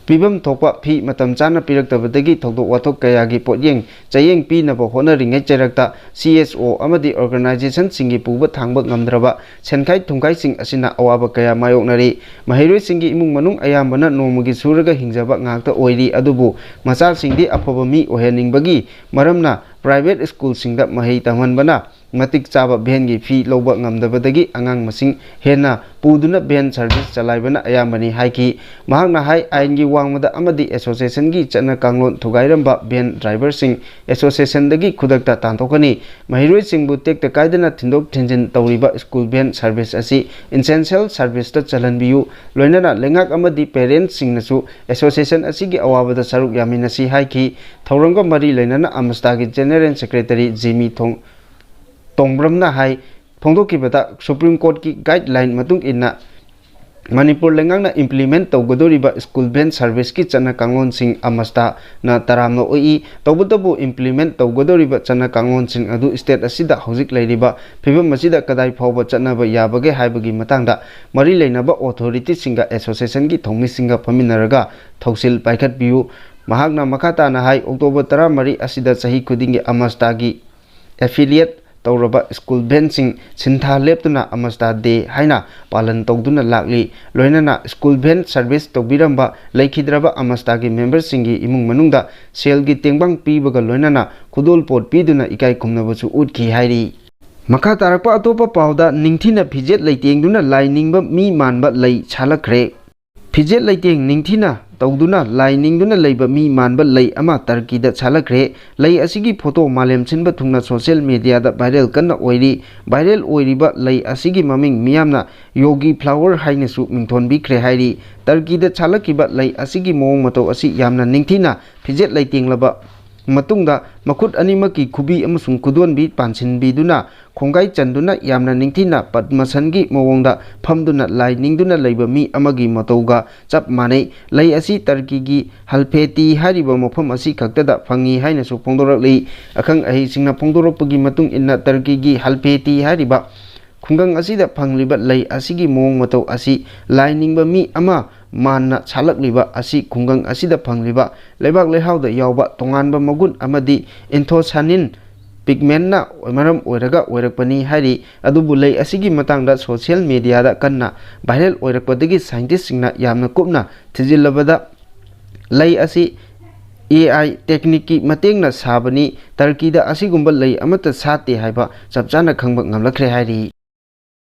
ꯄꯤꯐꯝ ꯊꯣꯛꯄ ꯐꯤ ꯃꯇꯝ ꯆꯥꯅ ꯄꯤꯔꯛꯇꯕꯗꯒꯤ ꯊꯧꯗꯣꯛ ꯋꯥꯊꯣꯛ ꯀꯌꯥꯒꯤ ꯄꯣꯠꯌꯦꯡ ꯆꯌꯦꯡ ꯄꯤꯅꯕ ꯍꯣꯠꯅꯔꯤꯉꯩ ꯆꯩꯔꯛꯇ ꯁꯤ ꯑꯦꯁ ꯑꯣ ꯑꯃꯗꯤ organizationꯁꯤꯡꯒꯤ ꯄꯨꯕ ꯊꯥꯡꯕ ꯉꯝꯗ꯭ꯔꯕ ꯁꯦꯟꯈꯥꯏ ꯊꯨꯝꯈꯥꯏꯁꯤꯡ ꯑꯁꯤꯅ ꯑꯋꯥꯕ ꯀꯌꯥ ꯃꯥꯌꯣꯛꯅꯔꯤ꯫ ꯃꯍꯩꯔꯣꯏꯁꯤꯡꯒꯤ ꯏꯃꯨꯡ ꯃꯅꯨꯡ ꯑꯌꯥꯝꯕꯅ ꯅꯣꯡꯃꯒꯤ ꯁꯨꯔꯒ ꯍꯤꯡꯖꯕ ꯉꯥꯛꯇ ꯑꯣꯏꯔꯤ, ꯑꯗꯨꯕꯨ ꯃꯆꯥꯁꯤꯡꯗꯤ ꯑꯐꯕ ꯃꯤ ꯑꯣꯏꯍꯟꯅꯤꯡꯕꯒꯤ ꯃꯔꯝꯅ private ꯁ꯭ꯀꯨꯜꯁꯤꯡꯗ ꯃꯍꯩ ꯇꯝꯍꯟꯕꯅ ꯃꯇꯤꯛ ꯆꯥꯕ ꯚꯦꯟꯒꯤ ꯐꯤ ꯂꯧꯕ ꯉꯝꯗꯕꯗꯒꯤ ꯑꯉꯥꯡ ꯃꯁꯤꯡ ꯍꯦꯟꯅ ꯄꯨꯗꯨꯅ ꯚꯦꯟ ꯁꯔꯚꯤꯁ ꯆꯂꯥꯏꯕꯅ ꯑꯌꯥꯝꯕꯅꯤ ꯍꯥꯏꯈꯤ꯫ ꯃꯍꯥꯛꯅ ꯍꯥꯏ, ꯑꯥꯏꯟꯒꯤ ꯋꯥꯡꯃꯗ ꯑꯃꯗꯤ ꯑꯦꯁꯣꯁꯤꯌꯦꯁꯟꯒꯤ ꯆꯠꯅ ꯀꯥꯡꯂꯣꯟ ꯊꯨꯒꯥꯏꯔꯝꯕ ꯚꯦꯟ ꯗ꯭ꯔꯥꯏꯚꯔꯁꯤꯡ ꯑꯦꯁꯣꯁꯤꯌꯦꯁꯟꯗꯒꯤ ꯈꯨꯗꯛꯇ ꯇꯥꯟꯊꯣꯛꯀꯅꯤ꯫ ꯃꯍꯩꯔꯣꯏꯁꯤꯡꯕꯨ ꯇꯦꯛꯇ ꯀꯥꯏꯗꯅ ꯊꯤꯟꯗꯣꯛ ꯊꯤꯟꯖꯤꯟ ꯇꯧꯔꯤꯕ ꯁ꯭ꯀꯨꯜ ꯚꯦꯟ ꯁꯔꯚꯤꯁ ꯑꯁꯤ essential serviceꯇ ꯆꯜꯍꯟꯕꯤꯌꯨ꯫ ꯂꯣꯏꯅꯅ ꯂꯩꯉꯥꯛ ꯑꯃꯗꯤ parentꯁꯤꯡꯅꯁꯨ ꯑꯦꯁꯣꯁꯤꯌꯦꯁꯟ ꯑꯁꯤꯒꯤ ꯑꯋꯥꯕꯗ ꯁꯔꯨꯛ ꯌꯥꯃꯤꯟꯅꯁꯤ ꯍꯥꯏꯈꯤ꯫ ꯊꯧꯔꯝꯒ ꯃꯔꯤ ꯂꯩꯅꯅ ꯑꯃꯁꯇꯥꯒꯤ general secretary ꯖꯤꯃꯤ ꯊꯣꯡ ꯇꯣꯡꯕ꯭ꯔꯝꯅ ꯍꯥꯏ, ꯐꯣꯡꯗꯣꯛꯈꯤꯕꯗ, ꯁꯨꯄ꯭ꯔꯤꯝ ꯀꯣꯔꯠꯀꯤ ꯒꯥꯏꯗꯂꯥꯏꯟ ꯃꯇꯨꯡ ꯏꯟꯅ ꯃꯅꯤꯄꯨꯔ ꯂꯩꯉꯥꯛꯅ implement ꯇꯧꯒꯗꯧꯔꯤꯕ ꯁ꯭ꯀꯨꯜ ꯚꯦꯟ ꯁꯔꯚꯤꯁꯀꯤ ꯆꯠꯅ ꯀꯥꯡꯂꯣꯟꯁꯤꯡ ꯑꯃꯁꯇꯥꯅ ꯇꯔꯥꯝꯅ ꯑꯣꯛꯏ꯫ ꯇꯧꯕꯇꯕꯨ, implement ꯇꯧꯒꯗꯧꯔꯤꯕ ꯆꯠꯅ ꯀꯥꯡꯂꯣꯟꯁꯤꯡ ꯑꯗꯨ state ꯑꯁꯤꯗ ꯍꯧꯖꯤꯛ ꯂꯩꯔꯤꯕ ꯐꯤꯕꯝ ꯑꯁꯤꯗ ꯀꯗꯥꯏ ꯐꯥꯎꯕ ꯆꯠꯅꯕ ꯌꯥꯕꯒꯦ ꯍꯥꯏꯕꯒꯤ ꯃꯇꯥꯡꯗ ꯃꯔꯤ ꯂꯩꯅꯕ authorityꯁꯤꯡꯒ associationꯒꯤ ꯊꯧꯃꯤꯁꯤꯡꯒ ꯐꯝꯃꯤꯟꯅꯔꯒ ꯊꯧꯁꯤꯜ ꯄꯥꯏꯈꯠꯄꯤꯌꯨ꯫ ꯃꯍꯥꯛꯅ ꯃꯈꯥ ꯇꯥꯅ ꯍꯥꯏ, ꯑꯣꯛꯇꯣꯕꯔ ꯇꯔꯥꯃꯔꯤ ꯑꯁꯤꯗ ꯆꯍꯤ ꯈꯨꯗꯤꯡꯒꯤ ꯑꯃꯁꯇꯥꯒꯤ affiliate ꯇꯧꯔꯕ ꯁ꯭ꯀꯨꯜ ꯚꯦꯟꯁꯤꯡ ꯁꯤꯟꯊꯥ ꯂꯦꯞꯇꯨꯅ ꯑꯃꯁꯇꯥ ꯗꯦ ꯍꯥꯏꯅ ꯄꯥꯂꯟ ꯇꯧꯗꯨꯅ ꯂꯥꯛꯂꯤ꯫ ꯂꯣꯏꯅꯅ ꯁ꯭ꯀꯨꯜ ꯚꯦꯟ ꯁꯔꯚꯤꯁ ꯇꯧꯕꯤꯔꯝꯕ ꯂꯩꯈꯤꯗ꯭ꯔꯕ ꯑꯃꯁꯇꯥꯒꯤ ꯃꯦꯝꯕꯔꯁꯤꯡꯒꯤ ꯏꯃꯨꯡ ꯃꯅꯨꯡꯗ ꯁꯦꯜꯒꯤ ꯇꯦꯡꯕꯥꯡ ꯄꯤꯕꯒ ꯂꯣꯏꯅꯅ ꯈꯨꯗꯣꯜꯄꯣꯠ ꯄꯤꯗꯨꯅ ꯏꯀꯥꯏ ꯈꯨꯝꯅꯕꯁꯨ ꯎꯠꯈꯤ ꯍꯥꯏꯔꯤ꯫ ꯃꯈꯥ ꯇꯥꯔꯛꯄ ꯑꯇꯣꯞꯄ ꯄꯥꯎꯗ, ꯅꯤꯡꯊꯤꯅ ꯐꯤꯖꯦꯠ ꯂꯩꯇꯦꯡꯗꯨꯅ ꯂꯥꯏ ꯅꯤꯡꯕ ꯃꯤ ꯃꯥꯟꯕ ꯂꯩ ꯁꯥꯠꯂꯛꯈ꯭ꯔꯦ꯫ ꯐꯤꯖꯦꯠ ꯂꯩꯇꯦꯡ ꯅꯤꯡꯊꯤꯅ ꯇꯧꯗꯨꯅ ꯂꯥꯏ ꯅꯤꯡꯗꯨꯅ ꯂꯩꯕ ꯃꯤ ꯃꯥꯟꯕ ꯂꯩ ꯑꯃ ꯇꯔꯀꯤꯗ ꯁꯥꯠꯂꯛꯈ꯭ꯔꯦ꯫ ꯂꯩ ꯑꯁꯤꯒꯤ ꯐꯣꯇꯣ ꯃꯥꯂꯦꯝ ꯁꯤꯟꯕ ꯊꯨꯡꯅ ꯁꯣꯁꯤꯌꯦꯜ ꯃꯦꯗꯤꯌꯥꯗ ꯚꯥꯏꯔꯦꯜ ꯀꯟꯅ ꯑꯣꯏꯔꯤ꯫ ꯚꯥꯏꯔꯦꯜ ꯑꯣꯏꯔꯤꯕ ꯂꯩ ꯑꯁꯤꯒꯤ ꯃꯃꯤꯡ ꯃꯤꯌꯥꯝꯅ ꯌꯣꯒꯤ ꯐ꯭ꯂꯥꯋꯔ ꯍꯥꯏꯅꯁꯨ ꯃꯤꯡꯊꯣꯟꯕꯤꯈ꯭ꯔꯦ ꯍꯥꯏꯔꯤ꯫ ꯇꯔꯀꯤꯗ ꯁꯥꯠꯂꯛꯈꯤꯕ ꯂꯩ ꯑꯁꯤꯒꯤ ꯃꯑꯣꯡ ꯃꯇꯧ ꯑꯁꯤ ꯌꯥꯝꯅ ꯅꯤꯡꯊꯤꯅ ꯐꯤꯖꯦꯠ ꯂꯩꯇꯦꯡꯂꯕ ꯃꯇꯨꯡꯗ ꯃꯈꯨꯠ ꯑꯅꯤꯃꯛꯀꯤ ꯈꯨꯕꯤ ꯑꯃꯁꯨꯡ ꯈꯨꯗꯣꯟꯕꯤ ꯄꯥꯟꯁꯤꯟꯕꯤꯗꯨꯅ ꯈꯣꯡꯒꯥꯏ ꯆꯟꯗꯨꯅ ꯌꯥꯝꯅ ꯅꯤꯡꯊꯤꯅ ꯄꯗꯃꯁꯟꯒꯤ ꯃꯑꯣꯡꯗ ꯐꯝꯗꯨꯅ ꯂꯥꯏ ꯅꯤꯡꯗꯨꯅ ꯂꯩꯕ ꯃꯤ ꯑꯃꯒꯤ ꯃꯇꯧꯒ ꯆꯞ ꯃꯥꯟꯅꯩ꯫ ꯂꯩ ꯑꯁꯤ ꯇꯔꯀꯤꯒꯤ ꯍꯜꯐꯦꯇꯤ ꯍꯥꯏꯔꯤꯕ ꯃꯐꯝ ꯑꯁꯤ ꯈꯛꯇꯗ ꯐꯪꯉꯤ ꯍꯥꯏꯅꯁꯨ ꯐꯣꯡꯗꯣꯔꯛꯂꯤ꯫ ꯑꯈꯪ ꯑꯍꯩꯁꯤꯡꯅ ꯐꯣꯡꯗꯣꯔꯛꯄꯒꯤ ꯃꯇꯨꯡ ꯏꯟꯅ ꯇꯔꯀꯤꯒꯤ ꯍꯜꯐꯦꯇꯤ ꯍꯥꯏꯔꯤꯕ ꯈꯨꯡꯒꯪ ꯑꯁꯤꯗ ꯐꯪꯂꯤꯕ ꯂꯩ ꯑꯁꯤꯒꯤ ꯃꯑꯣꯡ ꯃꯇꯧ ꯑꯁꯤ ꯂꯥꯏ ꯅꯤꯡꯕ ꯃꯤ ꯑꯃ ꯃꯥꯟꯅ ꯁꯥꯠꯂꯛꯂꯤꯕ ꯑꯁꯤ ꯈꯨꯡꯒꯪ ꯑꯁꯤꯗ ꯐꯪꯂꯤꯕ ꯂꯩꯕꯥꯛ ꯂꯩꯍꯥꯎꯗ ꯌꯥꯎꯕ ꯇꯣꯉꯥꯟꯕ ꯃꯒꯨꯟ ꯑꯃꯗꯤ anthocyanin pigmentꯅ ꯃꯔꯝ ꯑꯣꯏꯔꯒ ꯑꯣꯏꯔꯛꯄꯅꯤ ꯍꯥꯏꯔꯤ꯫ ꯑꯗꯨꯕꯨ ꯂꯩ ꯑꯁꯤꯒꯤ ꯃꯇꯥꯡꯗ social mediaꯗ ꯀꯟꯅ viral ꯑꯣꯏꯔꯛꯄꯗꯒꯤ scientistꯁꯤꯡꯅ ꯌꯥꯝꯅ ꯀꯨꯞꯅ ꯊꯤꯖꯤꯜꯂꯕꯗ ꯂꯩ ꯑꯁꯤ AI techniqueꯀꯤ ꯃꯇꯦꯡꯅ ꯁꯥꯕꯅꯤ, ꯇꯔꯀꯤꯗ ꯑꯁꯤꯒꯨꯝꯕ ꯂꯩ ꯑꯃꯠꯇ ꯁꯥꯠꯇꯦ ꯍꯥꯏꯕ ꯆꯞ ꯆꯥꯅ ꯈꯪꯕ ꯉꯝꯂꯛꯈ꯭ꯔꯦ ꯍꯥꯏꯔꯤ꯫